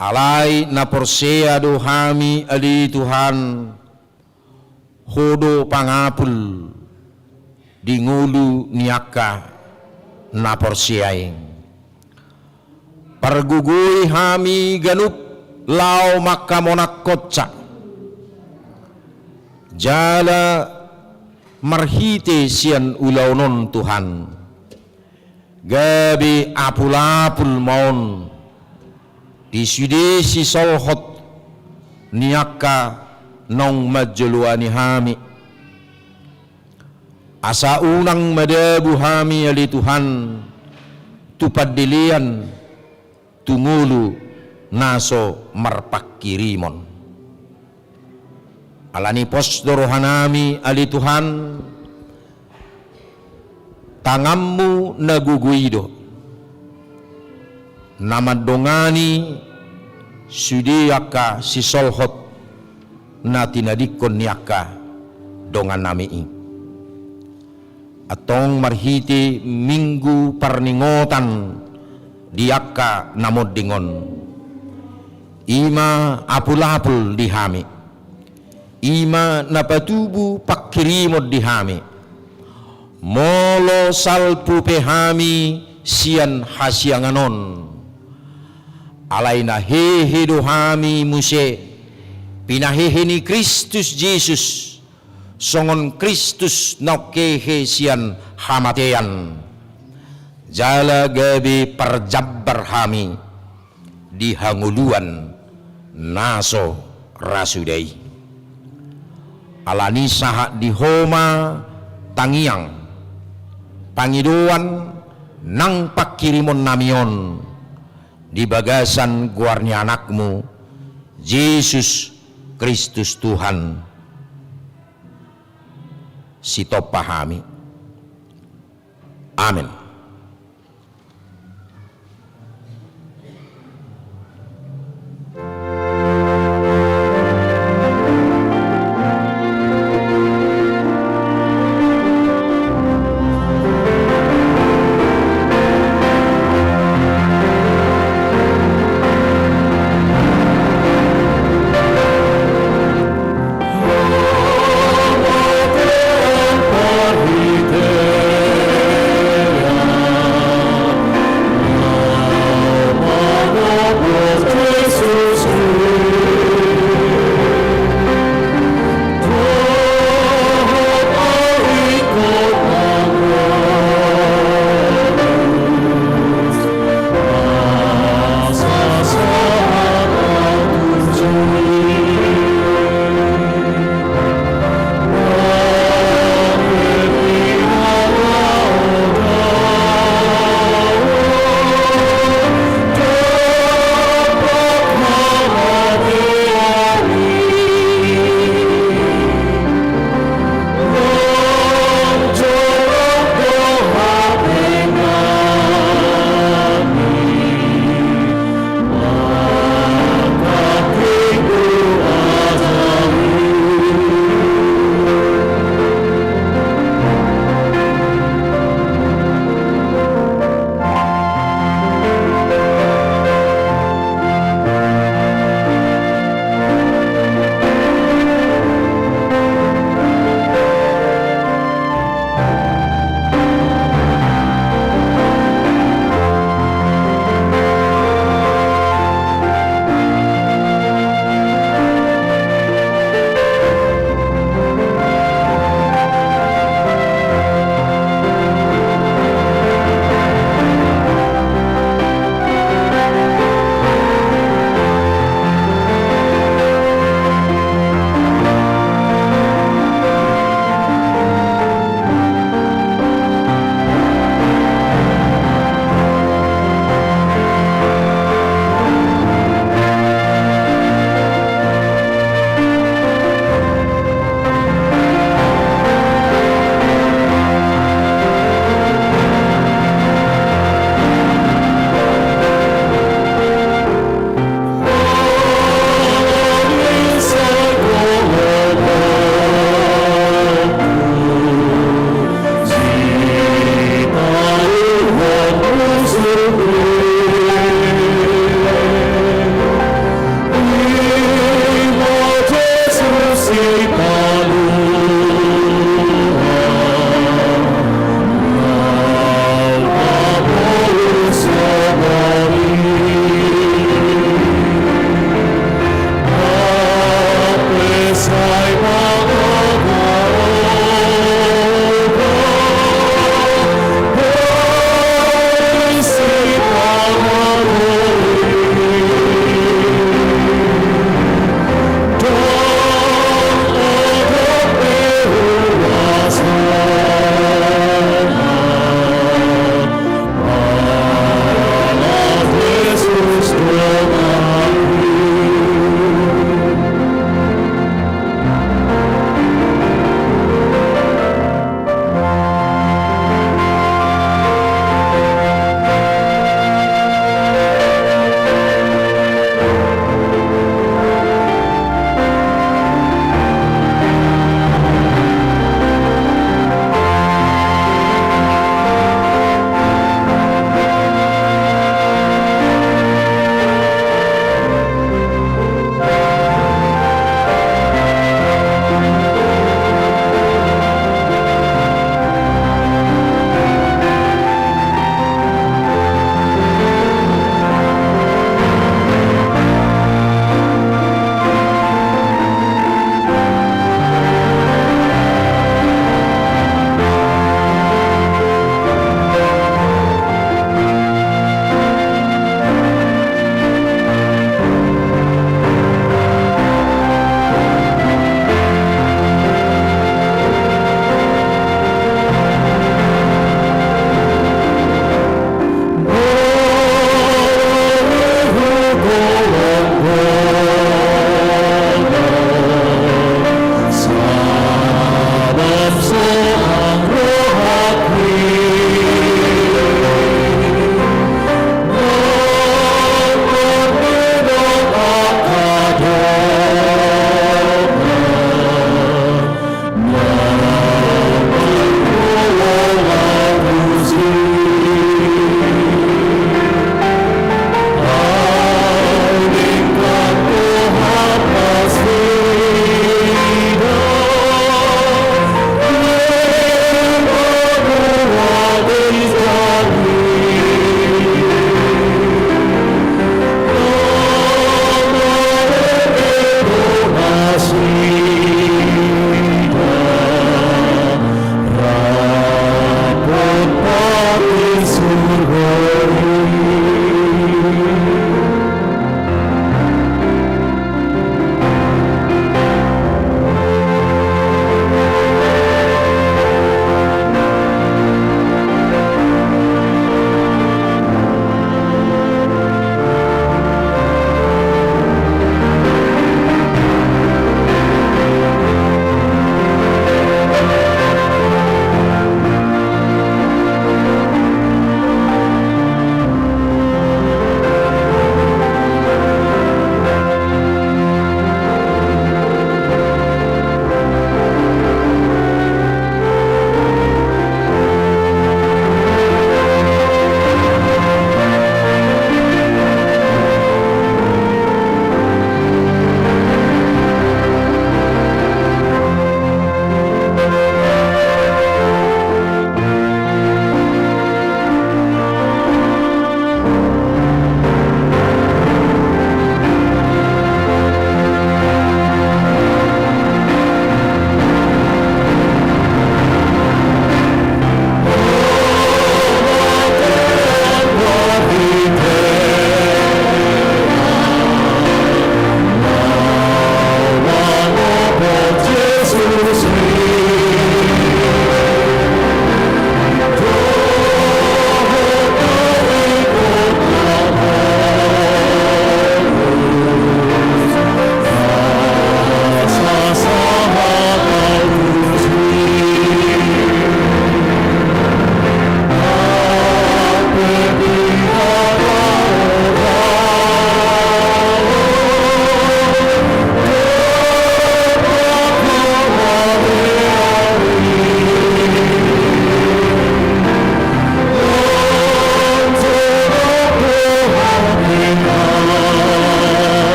alai na porsea do hami ale Tuhan, Ho do pangapul di ngolu ni angka na porsea i. Pargogoi hami ganup laho mangkamonangkonsa. Jala marhite sian ulaon on Tuhan, gabe apul-apul ma on di sude sisolhot ni angka naung manjoloani hami. Asa unang madabu hami ale Tuhan tu pandelean, tu ngolu na so marpangkirimon. Alani pos do rohanami ale Tuhan, tanganMu na gogo i do na mandongani sude angka sisolhot na tinadingkon ni angka dongannami i. Antong marhite Minggu parningotan di angka na monding on, i ma apul-apul di hami, i ma na patubu pangkirimon di hami. Molo salpu pe hami sian hasiangan on, alai na hehe do hami muse, pinahehe ni Kristus Jesus, songon Kristus naung hehe sian hamatean, jala gabe parjambar hami di hangoluan na so ra suda i. Alani sahat di Ho ma tangiang, pangidoan nang pangkirimonnami on di bagasan goar ni AnakMu, Jesus Kristus Tuhan, Sitompa hami. Amen.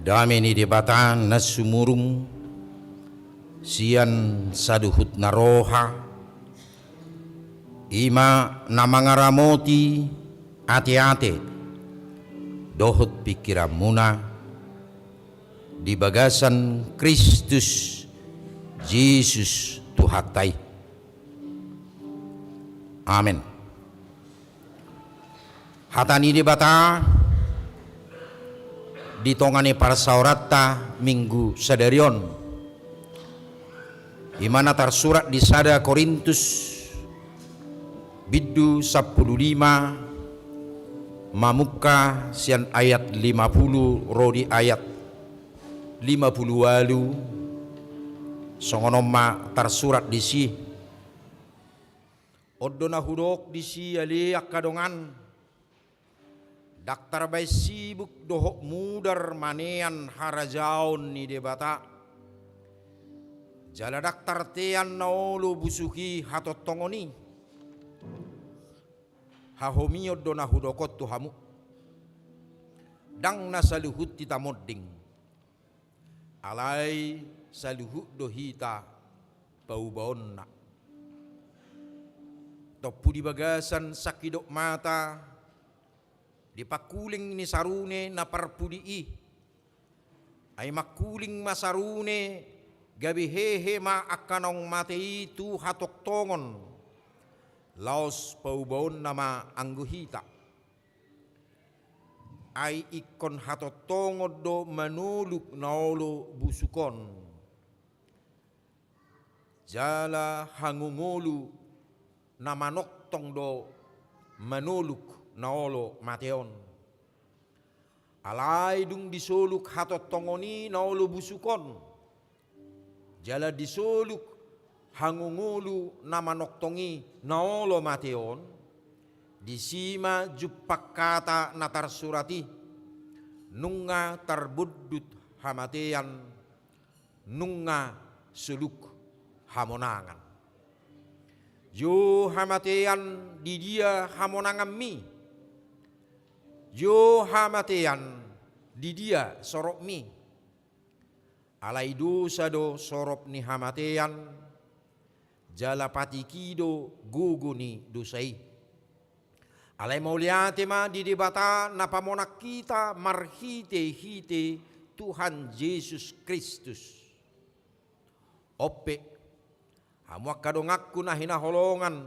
Dame ni Debata na sumurung sian saluhut na roha, i ma na mangaramoti ateate dohot pingkiranmuna di bagasan Kristus Jesus Tuhanta i. Amen. Hata ni Debata di tonga ni parsaoranta Minggu sadari on, i ma na tarsurat di sada Korintus bindu sampulu lima, mamungka sian ayat lima pulu ro di ayat lima pulu ualu. Songon on ma tarsurat disi. On do na hudok disi, ale angka dongan, Ndang tarbaen sibuk dohot mudar manean harajaon ni Debata. Jala ndang tartean na olo busuk i hatongtongon i. Hahomion do na hudok on tu hamu. Ndang na saluhut hita monding. Alai saluhut do hita paubaonna. Tompu di bagasan sangkidop mata, di pangkuling ni sarune na parpudi i. Ai mangkuling ma sarune, gabe hehe ma angka naung mate i tu hatongtongon. Laos paubaonna ma anggo hita. Ai ingkon hatongtongon do manoluk na olo busuk on. Jala hangungolu na manongtong do manoluk na olo mate on. Alai dung disoluk hatongtongon i na olo busuk on, jala disoluk hangungolu na manongtong i na olo mate on, disi ma jumpang hata na tarsurat i: Nunga tarbondut hamatean, nunga soluk hamonangan. Jo hamatean, di dia hamonanganmi? Jo hamatean, di dia soropmi? Alai dosa do sorop ni hamatean, jala patik i do gogo ni dosa i. Alai mauliate ma di Debata na pamonang hita marhitehite Tuhan Jesus Kristus. On pe, hamu angka donganku na hinaholongan,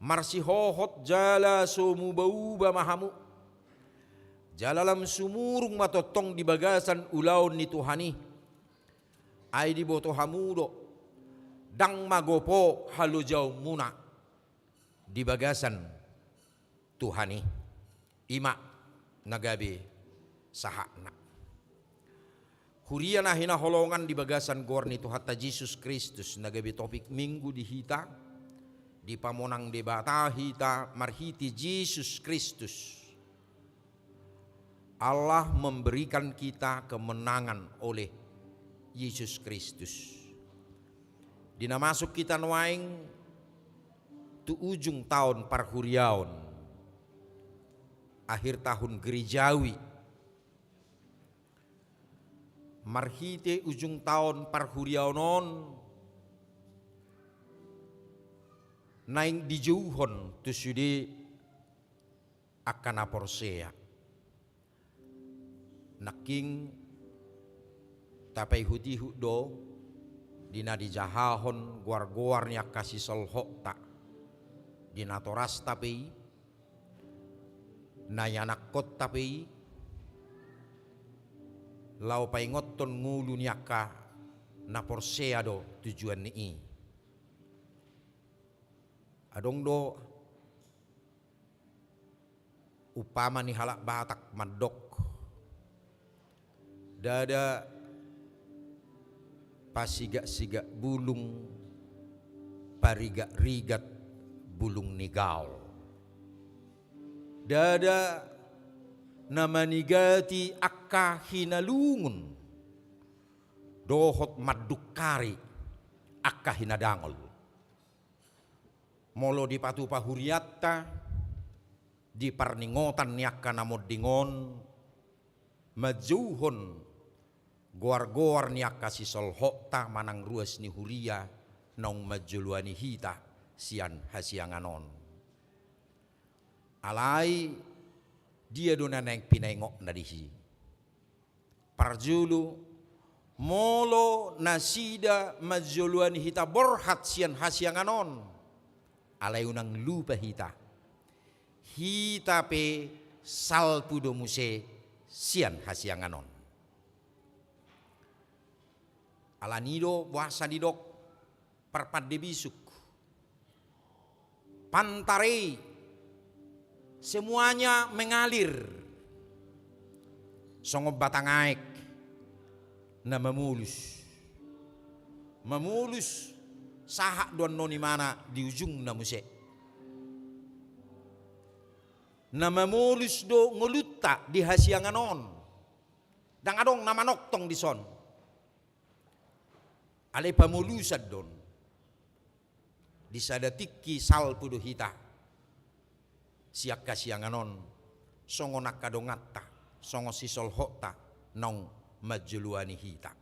marsihohot jala so mubauba ma hamu. Jala lam sumurung ma tongtong di bagasan ulaon ni Tuhan i. Ai diboto hamu do, ndang magopo halojaonmuna di bagasan Tuhan i. I ma na gabe sahatna. Huria na hinaholongan di bagasan goar ni Tuhanta Jesus Kristus, na gabe topik Minggu di hita, dipamonang Debata hita marhite Jesus Kristus. Allah memberikan kita kemenangan oleh Yesus Kristus. Di na masuk hita nuaeng tu ujung taon parhuriaon, akhir tahun gerejawi, marhite ujung taon parhuriaon on naeng dijouhon tu sude angka na porsea. Nangkin tapaihut-ihut do di na dijahahon goar-goar ni angka sisolhotta, di natorasta pe i, na ianakhonta pe i, laho paingothon ngolu ni angka na porsea do tujuan ni i. Adong do umpama ni halak Batak mandok: Ndada pasigak-sigak bulung, parigat-rigat bulung ni gaol. Ndada na manigati angka hinalungun dohot mandungkari angka hinadangol. Molo dipatupa hurianta di parningotan ni angka na monding on, manjouhon goar-goar ni angka sisolhotta manang ruas ni huria naung manjoloani hita sian hasiangan on. Alai dia do na naeng pinaingotna disi? Parjolo, molo nasida manjoloani hita borhat sian hasiangan on, alai unang lupa hita, hita pe salpu do muse sian hasiangan on. Alani do boasa didok parpande bisuk. Pantar i semuanya mengalir songon batang aek na mamolus. Mamolus sahat do annon imana di ujungna muse. Na mamolus do ngolunta di hasiangan on. Ndang adong na manongtong dison. Alai pamolusan do on. Di sada tingki salpu do hita sian hasiangan on, songon angka donganta, songon sisolhotta naung manjoloani hita.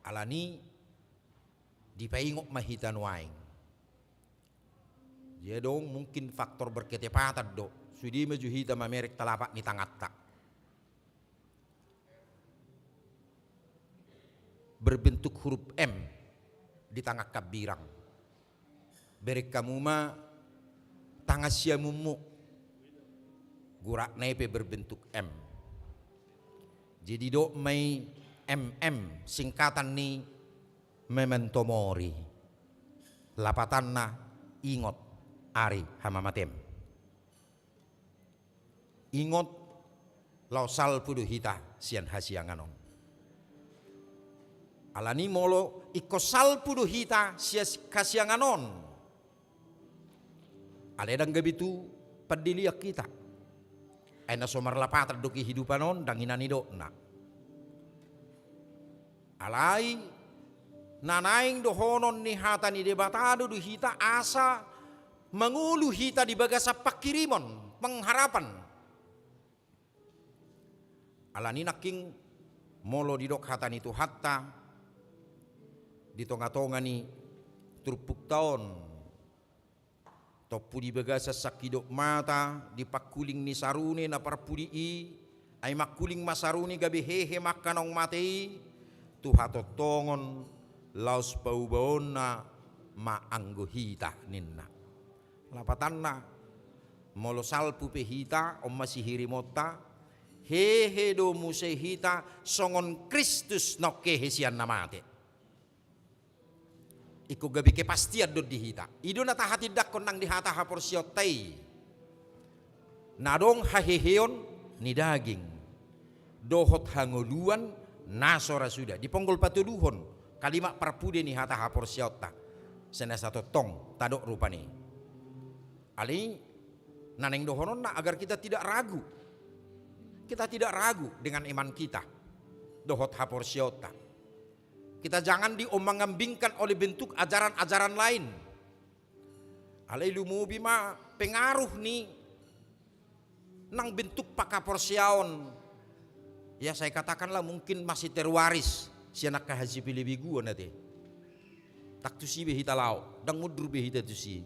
Alani dipaingot ma hita nuaeng. Jadi adong mungkin faktor berketepatan do, sude ma jo hita mamereng telapak ni tanganta. Berbentuk huruf M di tangan hambirang. Bereng hamu ma tangan siamunmu, guratna i pe berbentuk M. Jadi dok ma i M M, singkatan ni memento mori. Lapatanna, ingot ari hamamatem. Ingot, laho salpu do hita sian hasiangan on. Alani molo ingkon salpu do hita sian hasiangan on, alai ndang gabe tu pandelean hita. Ai na so marlapatan do kehidupan on, ndang i na nidokna. Alai na naeng dohonon ni hata ni Debata do di hita asa mangolu hita di bagasan panghirimon, pengharapan. Alani nangkin molo didok hata ni Tuhanta di tongatonga ni turpukta on, tompu di bagasan sangkidop mata, di pangkuling ni sarune na parpudi i, ai mangkuling ma sarune gabe hehe ma angka naung mate i, tu hatongtongon laos paubaonna ma anggo hita ninna. Lapatanna, molo salpu pe hita, on ma sihirimonta, hehe do muse hita songon Kristus naung hehe sian na mate. Ingkon gabe kepastian do on di hita. I do na tahatindangkon nang di hata haporseaonta i. Na adong haheheon ni daging dohot hangoluan na so ra suda. Di ponggol patoluhon, kalimat parpudi ni hata haporseaonta. Sai na satongtong tadok rupani. Alai na naeng dohononna agar kita tidak ragu. Kita tidak ragu dengan iman kita dohot haporseaonta. Kita jangan diomang-ambingkan oleh bentuk ajaran-ajaran lain. Alai lumobi ma pengaruh ni nang bentuk panghaporseaon. Ya, saya katakanlah mungkin masih terwaris sian angka hasipelebeguon ate. Ndang tusi be hita laho, ndang mundur be hita tusi.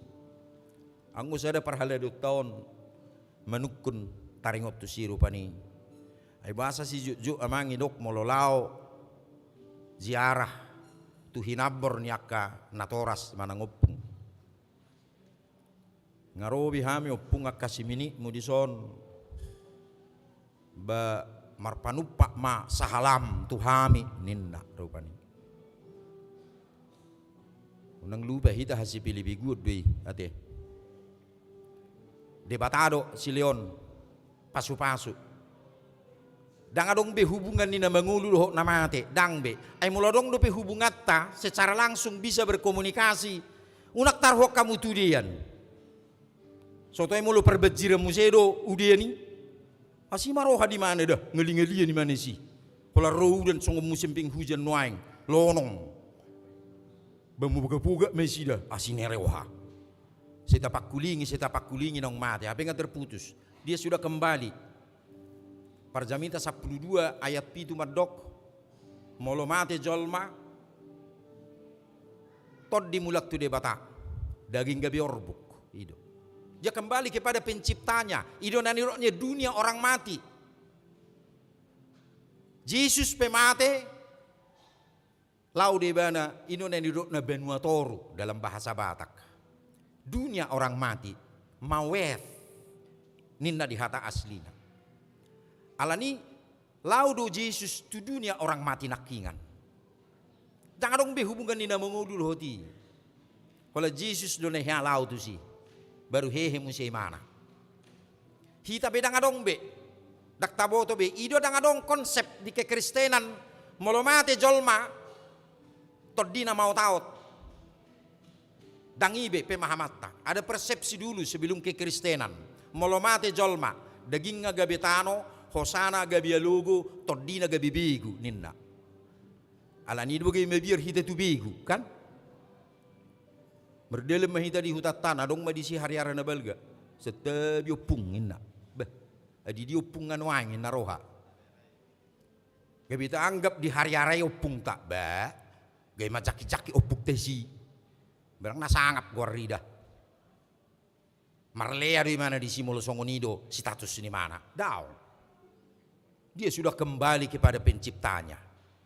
Anggo sada parhaladoonta on manungkun taringot tusi rupani. Ai boasa sijotjot amang i dok molo laho ziarah tu hinambor ni angka natoras manang ompung. Nga ro be hami ompung angka siminitmu dison. Ba marpanumpak ma sahalam tu hami ninna rupani. Unang lupa hita hasipelebeguon do i ate. Debata do sileon pasupasu. Ndang adong be hubungan ni na mangolu dohot na mate, ndang be. Ai molo adong dope hubunganta secara langsung bisa berkomunikasi, unang taruhon hamu tu udean. Soto i molo parbanjiran muse do udean i. Asi ma roha di mana da, ngalingalian i mana isi. Pola ro udan songon musim penghujan nuaeng, lonong. Ba mubogabogak ma isi da, asi na roha. Sai tapangkulingi, sai tapangkulingi naung mate, hape nga terputus. Dia sudah kembali. Parjamita sampulu dua ayat pitu mandok, molo mate jolma, tondi mulak tu Debata, daging gabe orbuk. I do. Dia kembali kepada penciptanya. I do na nidokna dunia orang mati. Jesus pe mate, laho do ibana, i do na nidokna banua toru dalam bahasa Batak. Dunia orang mati, mawet, ninna di hata aslina. Alani, laho do Jesus tu dunia orang mati nangkingan. Ndang adong be hubungan ni na mangolu dohot i. Holan Jesus do na hea laho tusi. Baru hehe muse imana. Hita pe ndang adong be. Ndang taboto be. I do ndang adong konsep di kekristenan. Molo mate jolma, tondina maotaot. Ndang i be pemahamanta. Ada persepsi dulu sebelum kekristenan. Molo mate jolma, dagingna gabe tano, hosana gabe alogo, tondina gabe begu, ninna. Alani do gabe mabiar hita tu begu, kan? Mardalan ma hita di hutanta, adong ma disi hariara na balga. Santabi ompung, ninna. Bah, adi di ompung na nuaeng, ninna roha. Gabe taanggap di hariara i ompungta, bah. Gabe manjaki-jaki ompungta disi. Barang na sangap goar i da. Marlea do imana disi molo songon i do status ni imana. Daong. Dia sudah kembali kepada penciptanya.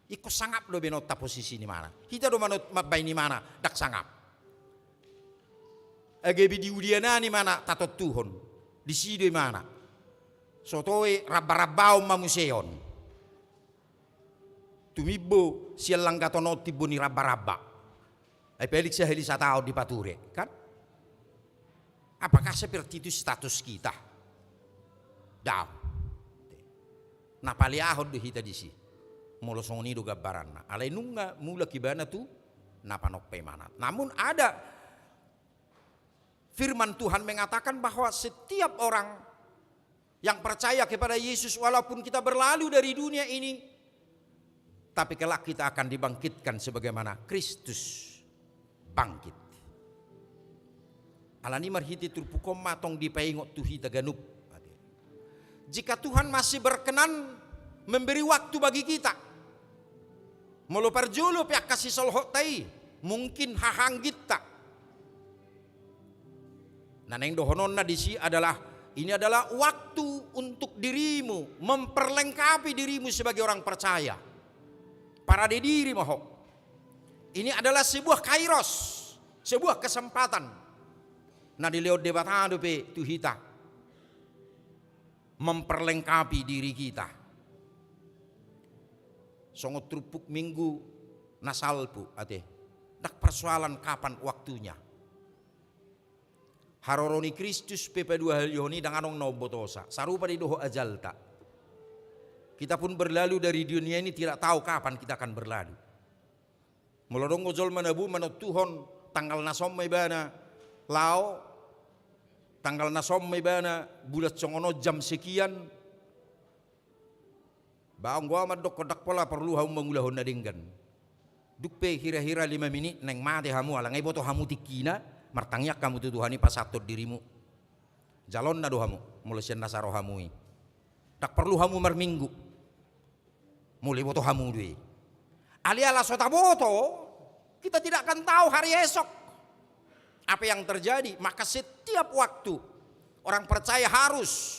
Ingkon sangap do baenonta posisi ni imana. Hita do manot-, mambaen imana ndang sangap. Ai gabe di udiana ni imana tatontuhon. Disi do imana. So toe ramba-rambaon ma muse on. Tumimbo sian langgaton on timbo ni ramba-ramba. Ai paling sahali sataon dipature, kan? Apakah seperti itu status kita? Daong. Na paleahon do hita disi. Molo songon i do gambaranna. Alai nunga mulak ibana tu na panompa imana. Namun ada firman Tuhan mengatakan bahwa setiap orang yang percaya kepada Yesus, walaupun kita berlalu dari dunia ini, tapi kelak kita akan dibangkitkan sebagaimana Kristus bangkit. Alani marhite turpuk on ma tong dipaingot tu hita ganup. Jika Tuhan masih berkenan memberi waktu bagi kita, molo parjolo pe angka sisolhotta i, mungkin hahangginta. Na naeng dohononna disi adalah, ini adalah waktu untuk dirimu, memperlengkapi dirimu sebagai orang percaya. Parade diri ma ho. Ini adalah sebuah kairos, sebuah kesempatan. Na dilehon Debata dope tu hita. Memperlengkapi diri kita. Songon turpuk Minggu na salpu, ate. Ndang persoalan kapan waktunya. Haroro ni Kristus pe paduahalihon i ndang adong na umbotosa. Sarupa do i dohot ajalta. Kita pun berlalu dari dunia ini tidak tahu kapan kita akan berlalu. Molo adong do jolma na boi manontuhon tanggal na son ma ibana laho, tanggal na son ma ibana bulan songon on jam sekian. Ba anggo au mandokkon ndang pola porlu hamu mangulahon na denggan. Dung pe hira-hira lima minit naeng mate hamu, ala nga iboto hamu tingkina, martangiang hamu tu Tuhan i pasahathon dirimu. Jalonna do hamu molo sian na sa ro hamu i. Ndang porlu hamu marminggu. Molo iboto hamu do i. Alai ala so taboto, kita tidak akan tahu hari esok apa yang terjadi. Maka setiap waktu orang percaya harus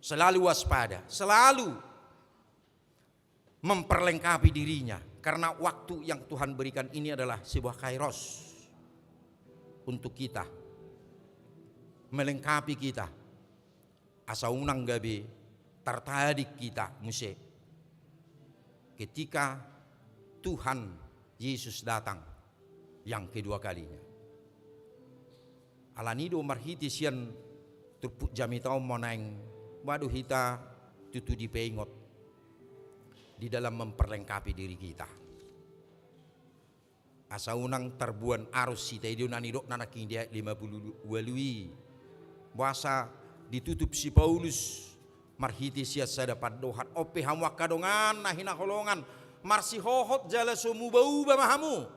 selalu waspada, selalu memperlengkapi dirinya. Karena waktu yang Tuhan berikan ini adalah sebuah kairos untuk kita, melengkapi kita. Asa unang gabe tartadik hita muse ketika Tuhan Yesus datang yang kedua kalinya. Alani do marhite sian turpuk jamita on ma naeng boi do hita tutu dipaingot di dalam memperlengkapi diri kita. Asa unang tarbuan arus hita, i do na nidokna nangkin di ayat lima pulu ualu i. Boasa ditutup si Paulus marhite sian sada pandohan, on pe hamu angka dongan na hinaholongan, marsihohot jala so muba-uba ma hamu.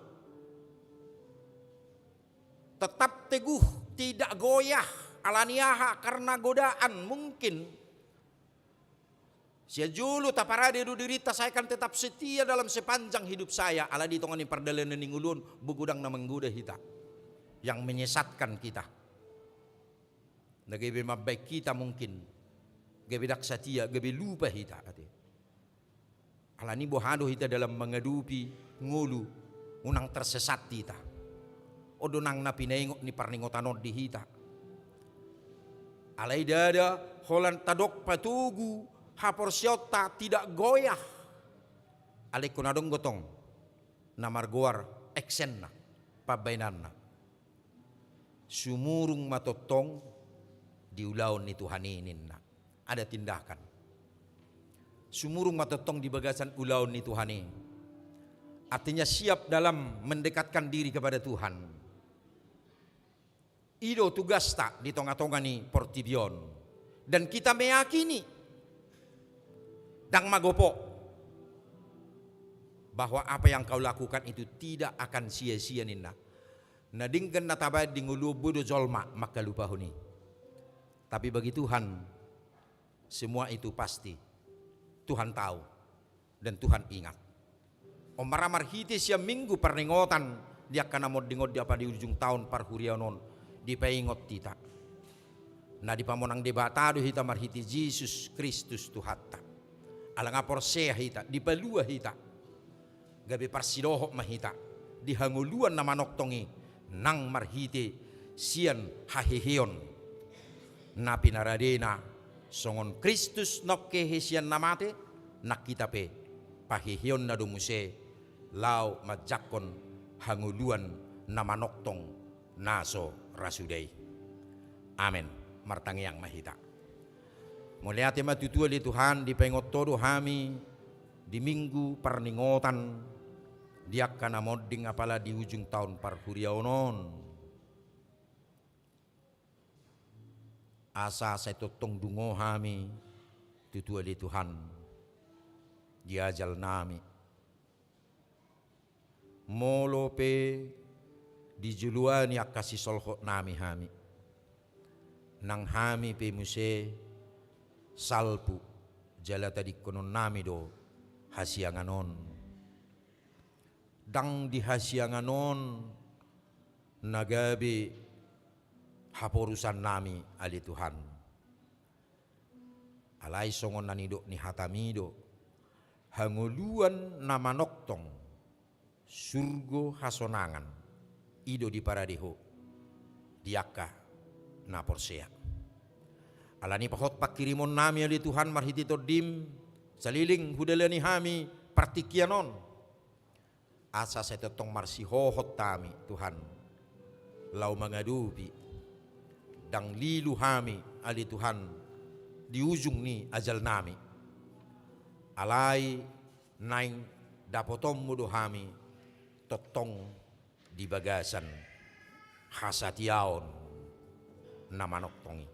Tetap teguh, tidak goyah, alani aha, karena godaan mungkin. Sian jolo taparade do dirinta, saya akan tetap setia dalam sepanjang hidup saya. Alai di tonga ni pardalanan ni ngolu on, boi godang na manggoda hita, yang menyesatkan kita. Na gabe mambahen hita mungkin gabe ndang satia, gabe lupa hita, ate. Alani boha do hita dalam mangadopi ngolu, unang tersesat hita. On do nang na pinaingot ni parningotan on di hita. Alai ndada holan tadok patogu haporseaonta tidak goyah. Alai ingkon adong do tong na margoar actionna, pambahenanna. Sumurung ma tongtong di ulaon ni Tuhan i, ninna. Ada tindakan. Sumurung ma tongtong di bagasan ulaon ni Tuhan i. Artinya siap dalam mendekatkan diri kepada Tuhan. I do tugasta di tonga-tonga ni portibi on. Dan kita meyakini, ndang magopo, bahwa apa yang kau lakukan itu tidak akan sia-sia, ninna. Na denggan na tabaen di ngolu on, boi do jolma mangkalupahon i. Tapi bagi Tuhan, semua itu pasti. Tuhan tahu dan Tuhan ingat. On ma ra marhite sian Minggu parningotan di angka na monding on di apa di ujung taon parhuriaon on dipaingot hita. Na dipamonang Debata do hita marhite Jesus Kristus Tuhanta. Ala nga porsea hita, dipalua hita. Gabe parsidohot ma hita di hangoluan na manongtong i nang marhite sian haheheon na pinaradena, songon Kristus naung hehe sian na mate, nang hita pe paheheonna do muse laho manjangkon hangoluan na manongtong na so ra suda i. Amen. Martangiang ma hita. Mauliate ma tutu ale Tuhan, dipaingot Ho do hami di Minggu parningotan di angka na monding apala di ujung taon parhuriaon on. Asa sai tongtong dungo hami tutu ale Tuhan di ajalnami. Molo pe dijoloani angka sisolhotnami hami, nang hami pe muse salpu jala tadingkononnami do hasiangan on. Ndang di hasiangan on na gabe haporusannami ale Tuhan. Alai songon na nidok ni hataMi do, hangoluan na manongtong, surgo hasonangan, i do diparade Ho di angka na porsea. Alani i pahot panghirimonnami ale Tuhan marhite TondiM, saleleng hudalani hami partingkian on. Asa sai tongtong marsihohot hami Tuhan laho mangadopi, ndang lilu hami ale Tuhan di ujung ni ajalnami. Alai naeng dapotonMu do hami tongtong di bagasan hasatiaon na manongtong i.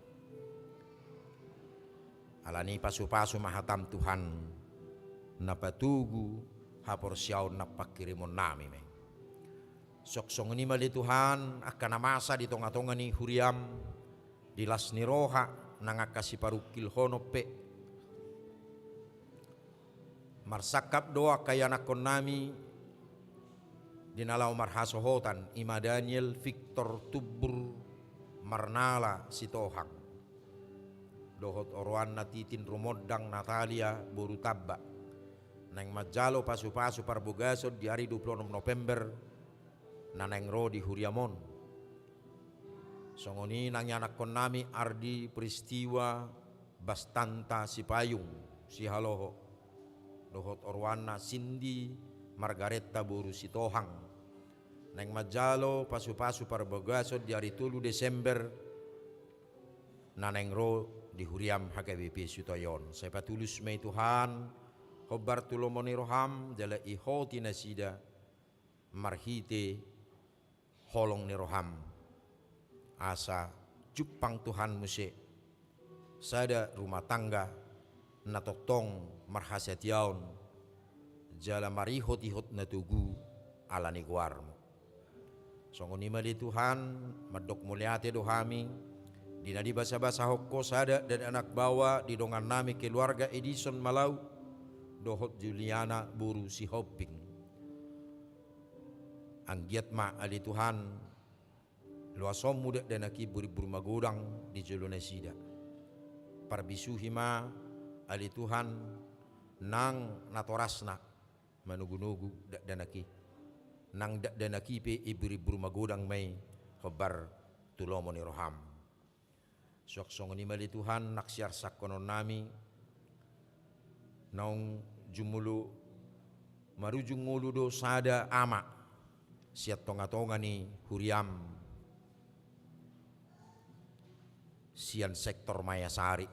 Alani i pasupasu ma hataM Tuhan, na patogu haporseaon nang panghirimonnami ma i. Suang songon i ma ale Tuhan, angka na masa di tonga-tonga ni huriaM, di las ni roha nang angka siparungkilhonon pe. Marsangkap do angka ianakkonnami di na laho marhasohotan, i ma Daniel Victor Tumbur Marnala Sitohang dohot oroanna Titin Rumondang Natalia boru Tamba, naeng manjalo pasupasu parbagason di ari dua pulu onom November na naeng ro di huriaM on. Songon i nang ianakkonnami Ardi Peristiwa Bastanta Sipayung Sihaloho dohot oroanna Sindi Margareta boru Sitohang, naeng manjalo pasupasu parbagason di ari tolu Desember na naeng ro di huriaM H K B P Sitoyon. Sai patulus ma i Tuhan, hombar tu lomo ni rohaM, jala ihoti nasida marhite holong ni rohaM. Asa jumpang Tuhan muse sada rumah tangga na tongtong marhasatiaon jala marihot-ihot na togu ala ni goarMu. Songon i ma ale Tuhan, mandok mauliate do hami di na dibasabasahon Ho sada dakdanak baoa di dongannami keluarga Edison Malau dohot Juliana boru Sihombing. Anggiat ma ale Tuhan, loasonMu dakdanak i burimbur magodang di jolo nasida. Parbisuhi ma ale Tuhan nang natorasna manogunogu dakdanak i. Nang dakdanak i pe iburimbur magodang ma i hombar tu lomo ni rohaM. Suang songon i ma ale Tuhan, nang siarsangkononnami, naung jumolo marujung ngolu do sada ama sian tonga-tonga ni huriaM sian sektor Mayasari.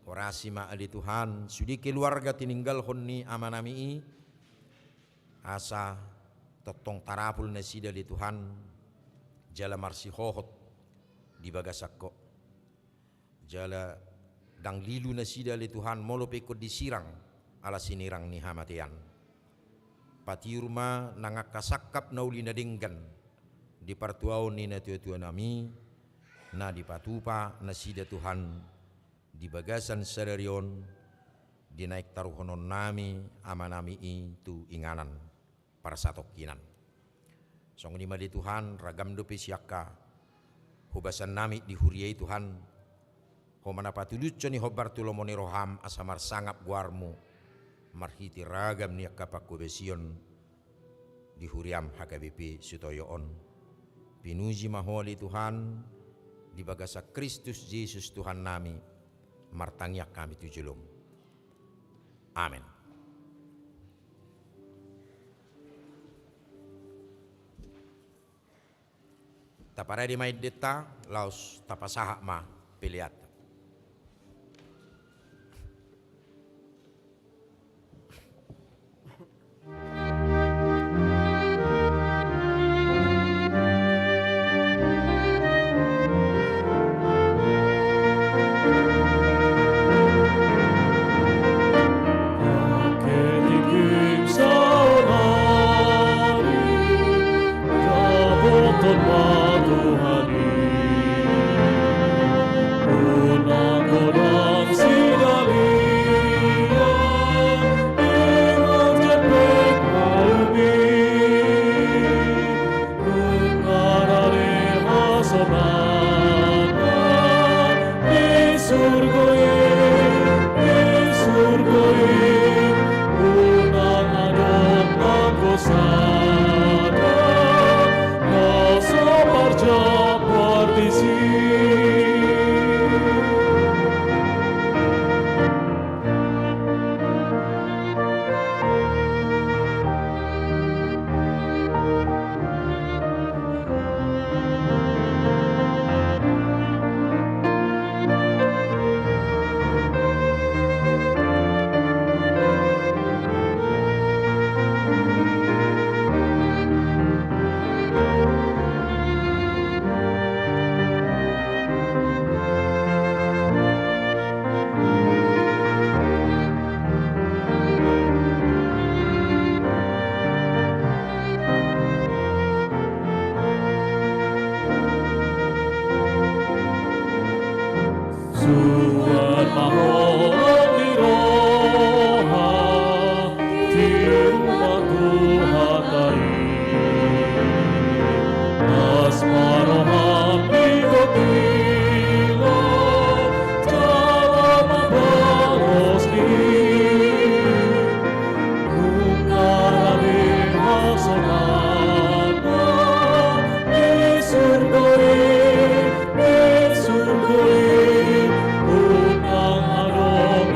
Horasi ma ale Tuhan sude keluarga tininggalhon ni amanami i, asa tongtong tarapul nasida ale Tuhan, jala marsihohot di bagasan Ho. Jala ndang lilu nasida ale Tuhan, molo pe ingkon disirang ala sinirang ni hamatean. Patiur ma nang angka sangkap na uli na denggan di partuaon ni natuatuanami, na dipatupa nasida Tuhan di bagasan sadari on, di naeng taruhononnami amanami i tu inganan parsatongkinan. Songon i ma ale Tuhan, ragam dope sian angka hobasannami di huria i Tuhan, Ho ma na patulushon i hombar tu lomo ni roham asa marsangap goarmu marhite ragam ni angka panghobasion di huriam H K B P Sutoyo on. Pinuji ma Ho ale Tuhan, di bagasan Kristus Jesus Tuhannami, martangiang hami tu jolom. Amen. Taparade ma endenta, laos tapasahat ma peleanta. Nunga rade hasonangan di surgo i, di surgo i, unang adong nanggo sada na so marjambar disi. Suan ma holong ni roha, tiur ma Tuhanta i. Las ma roham di gotingan, jala mambalos ni. Nunga rade hasonangan di surgo i, di surgo i, unang adong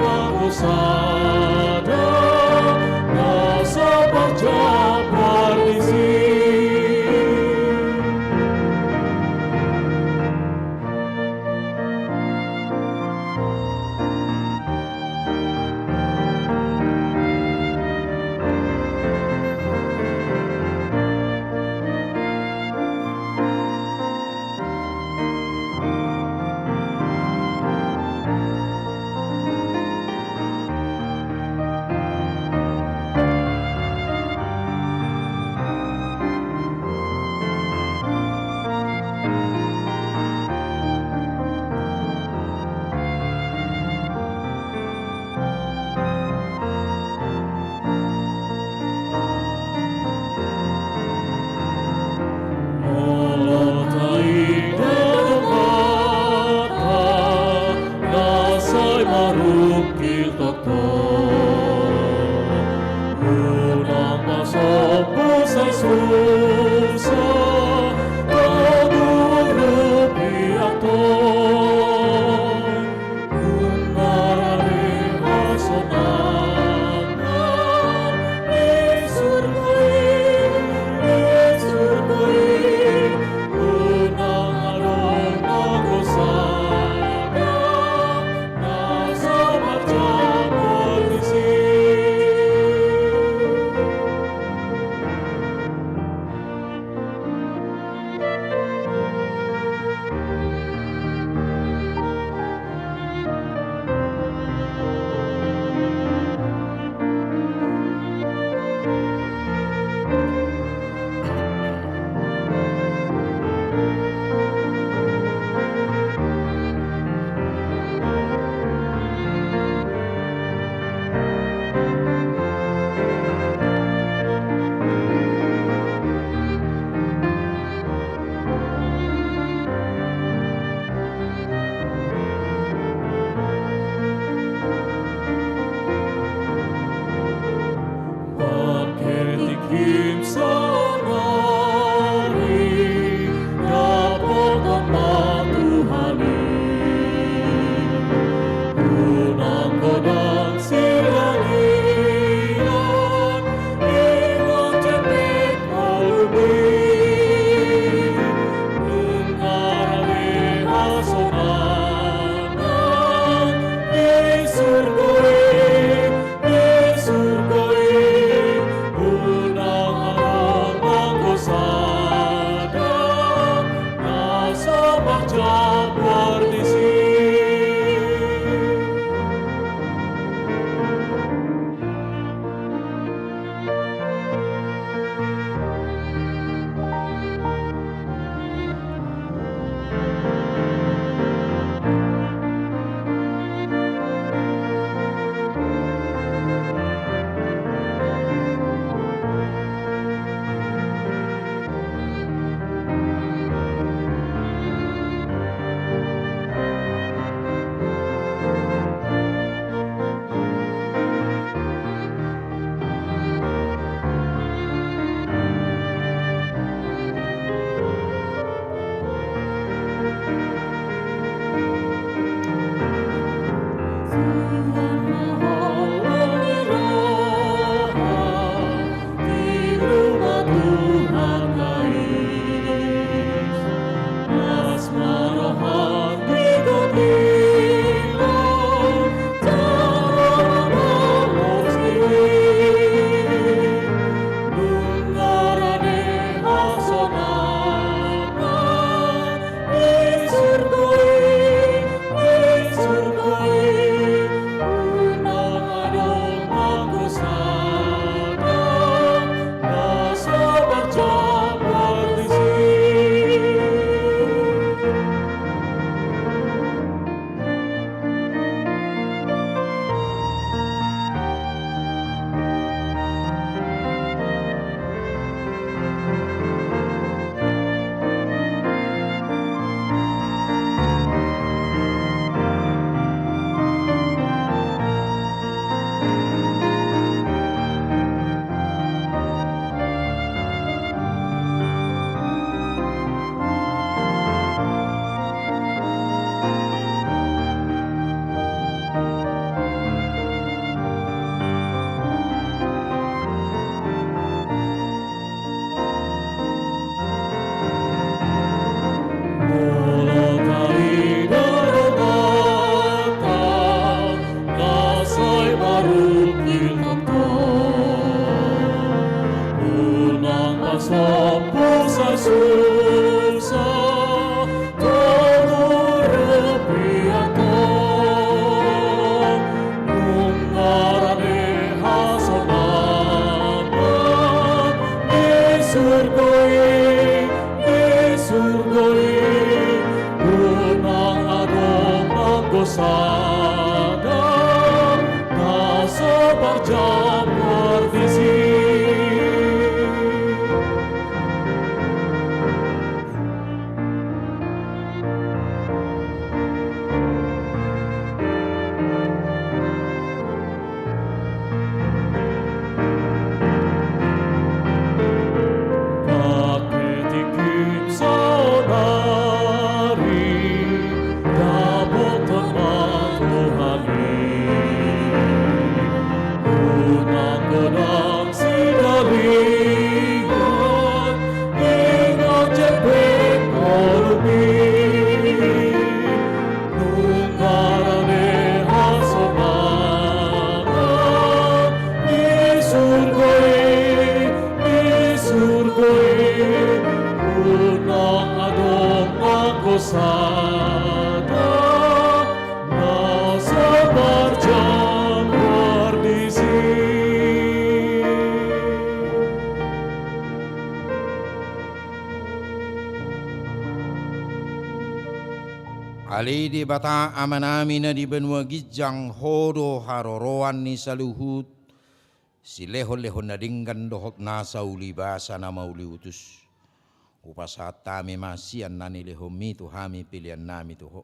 sada na so parjambar disi. Pake tingkim saonari, dapotan ma Tuhan i. Unang godang sidalihan, ingot jempek ngolumi. Nunga rade hasonangan di surgo i, di surgo i, unang adong anggo sada na so parjambar disi. Ale Debata Amanami na di banua ginjang, Ho do haroroan ni saluhut silehonlehon na denggan dohot nasa ulibasa na mauliutus. Hupasahat hami ma sian na nilehonMi tu hami peleannami tu Ho.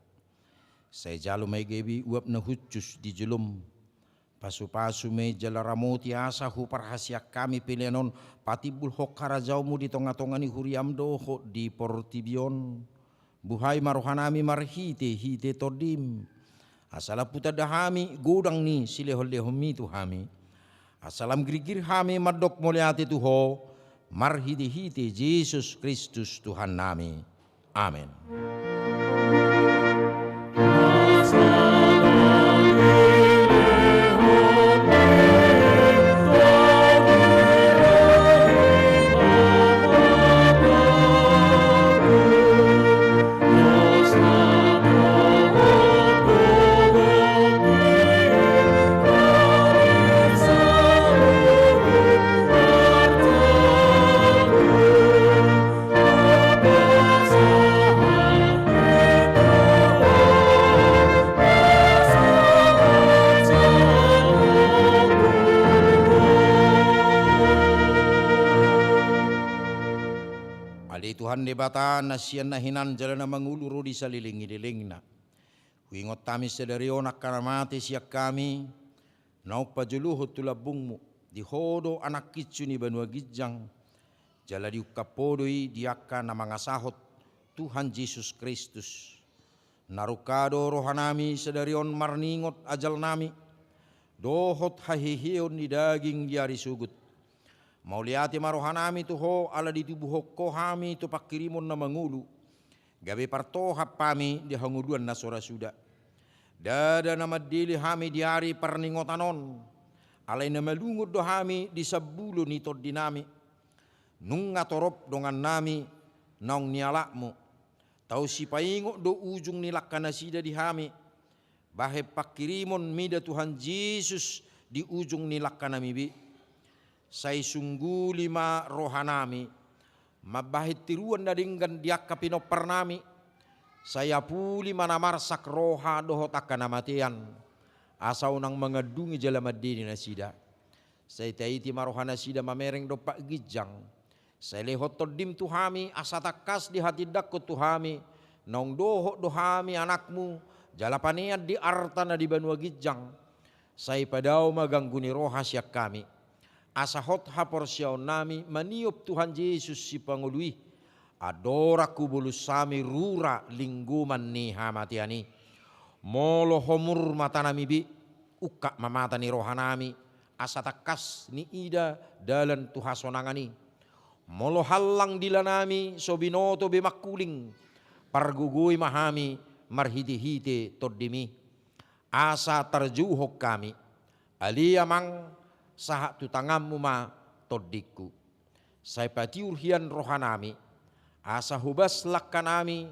Sai jalo ma i gabe uap na hushus di joloM. Pasupasu ma i jala ramoti asa huparhaseang hami pelean on patimbulhon harajaonMu di tongatonga ni huriaM dohot di portibi on. Buhai ma rohanami marhitehite TondiM, asa lam hutanda hami godang ni silehonlehonMi tu hami, asa lam girgir hami mandok mauliate tu Ho, marhitehite Jesus Kristus Tuhannami. Amen. Ale Tuhan Debata, na sian na hinan jala na mangolu ro di saleleng ni lelengna. Huingot hami sadari on angka na mate sian hami, naung pajolohon tu lambungMu, di Ho do anakkinsu ni banua ginjang, jala diungkap Ho do i di angka na mangasahon Tuhan Jesus Kristus. Narungka do rohanami sadari on marningot ajalnami, dohot haheheon ni daging di ari sogot. Mauliate ma rohanami tu Ho ala ditubuhon Ho hami tu pangkirimon na mangolu, gabe partohap hami di hangoluan na so ra suda. Ndada na mandele hami di ari parningotan on, alai na malungun do hami di sambulo ni tondinami. Nunga torop dongannami naung nialapMu. Tau sipaingot do ujung ni langkanasida di hami, bahen pangkirimon mida Tuhan Jesus di ujung ni langkanami be. Sai sungguli ma rohanami, mambahen tiruan na denggan di angka pinomparnami. Sai apuli ma na marsak roha dohot angka na matean, asa unang mangandungi jala mandele nasida. Sai taiti ma rohanasida mamereng dompak ginjang. Sai lehon TondiM tu hami asa tangkas dihatindangkon tu hami, naung dohot do hami anakMu, jala panean di arta na di banua ginjang. Sai padao ma ganggu ni roha sian hami, asa hot haporseaonnami maniop Tuhan Jesus Sipangolu i, andorang hubolus hami rura linggoman ni hamatean i. Molo homur matanami be, ungkap ma mata ni rohanami, asa tangkas niida dalan tu hasonangan i. Molo hallang dilanami so binoto be mangkuling, pargogoi ma hami marhitehite TondiMi. Asa tarjouhon hami, ale Amang, sahat tu tanganMu ma tondingku. Sai patiur hian rohanami, asa hobas langkanami,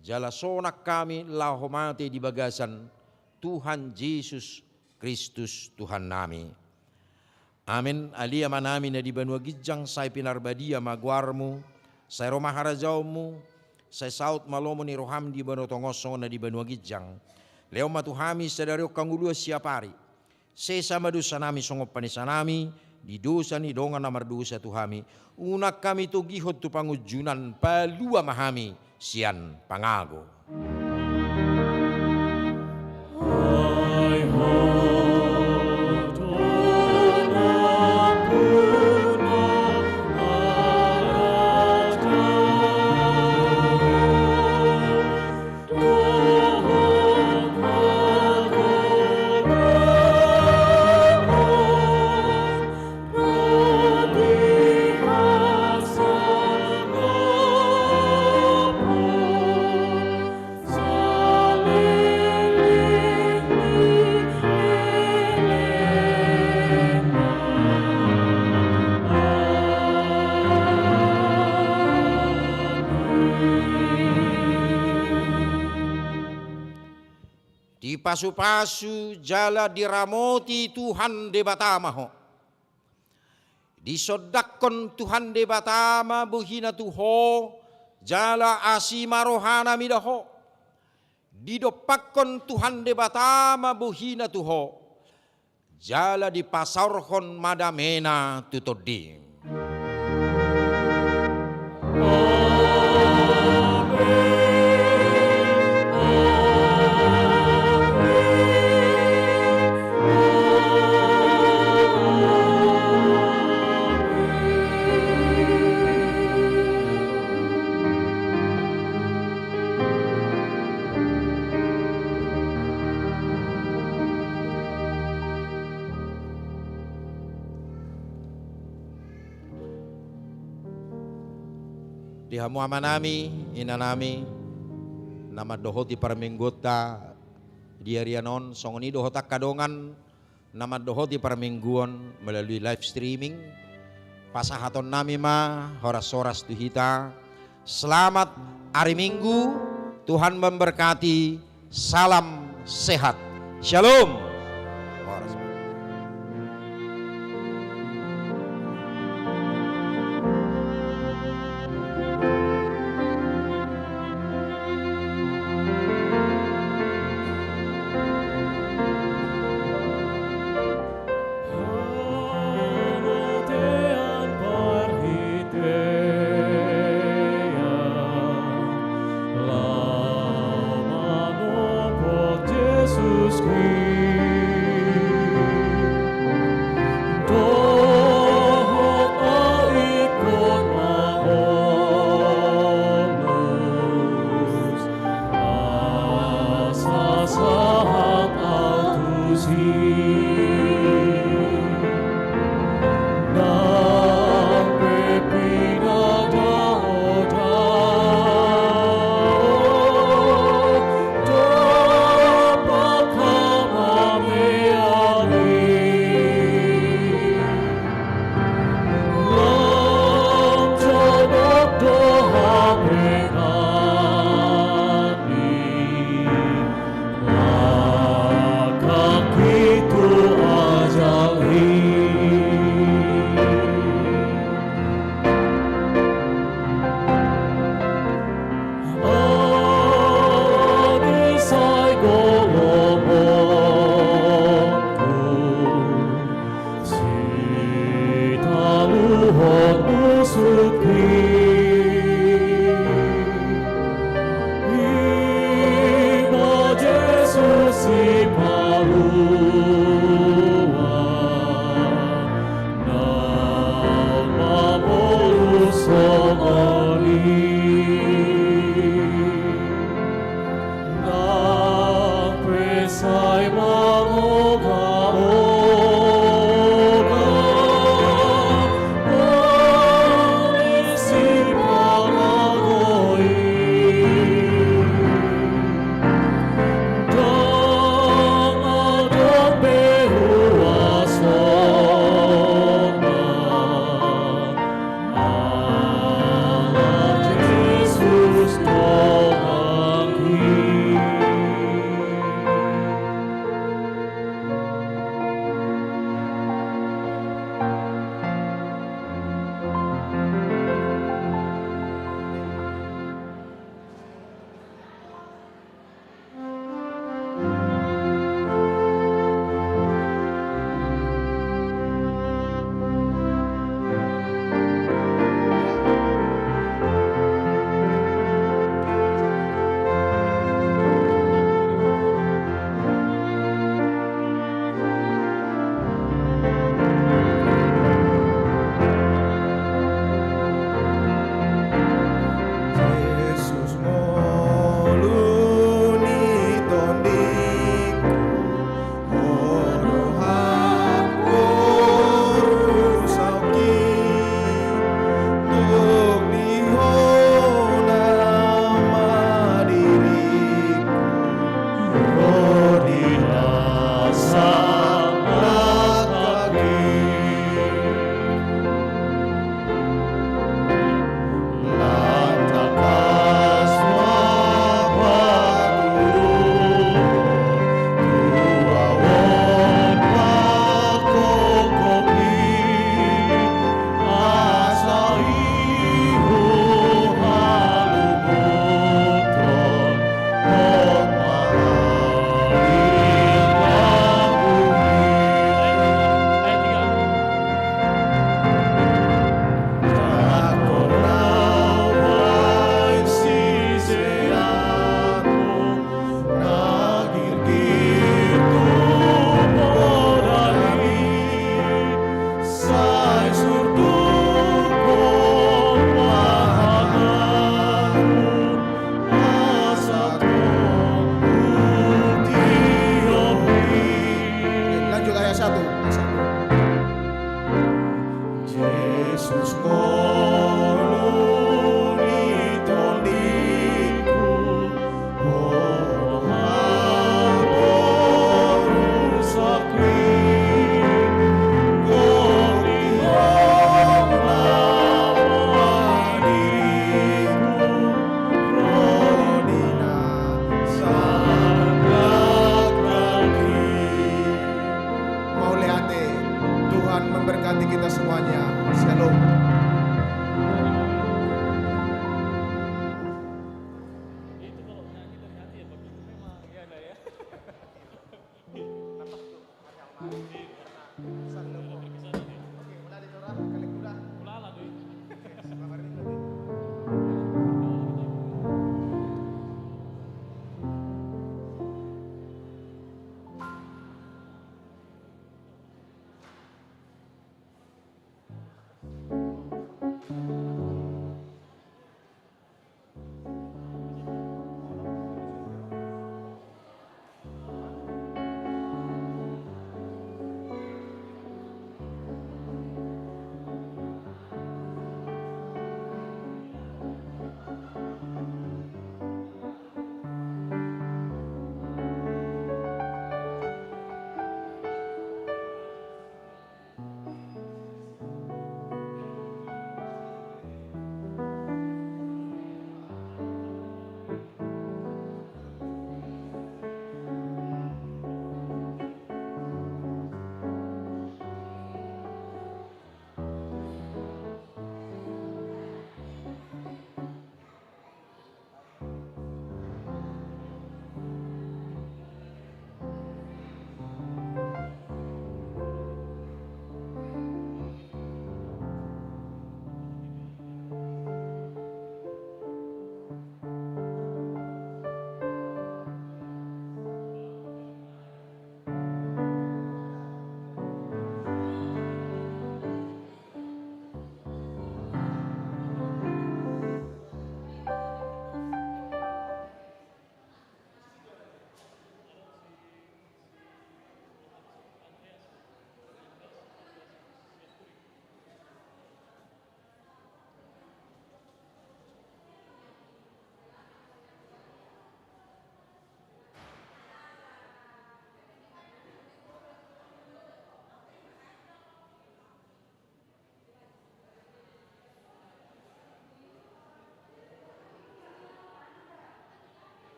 jala sonang hami laho mate di bagasan Tuhan Jesus Kristus Tuhannami. Amen. Ale Amanami na di banua ginjang, sai pinarbadia ma goarMu, sai ro ma harajaonMu, sai saut ma lomo ni rohaM di banua tonga on songon na di banua ginjang. Lehon ma tu hami sadari on hangoluan siapari. Sesa ma dosanami songon panesanami di dosa ni dongan na mardosa tu hami. Unang hami togihon tu pangunjunan, palua ma hami sian pangago. Dipasupasu jala diramoti Tuhan Debata ma ho. Disondangkon Tuhan Debata ma bohina tu ho, jala asi ma rohana mida ho. Didompakkon Tuhan Debata ma bohina tu ho, jala dipasaorhon ma damena tu tondim. Di hamu amanami, inanami, na mandohoti parmingguonta di arian on, songon i dohot angka dongan na mandohoti parmingguon melalui live streaming, pasahatonnami ma horas-horas tu hita. Selamat hari Minggu, Tuhan memberkati, salam sehat. Shalom. Horas.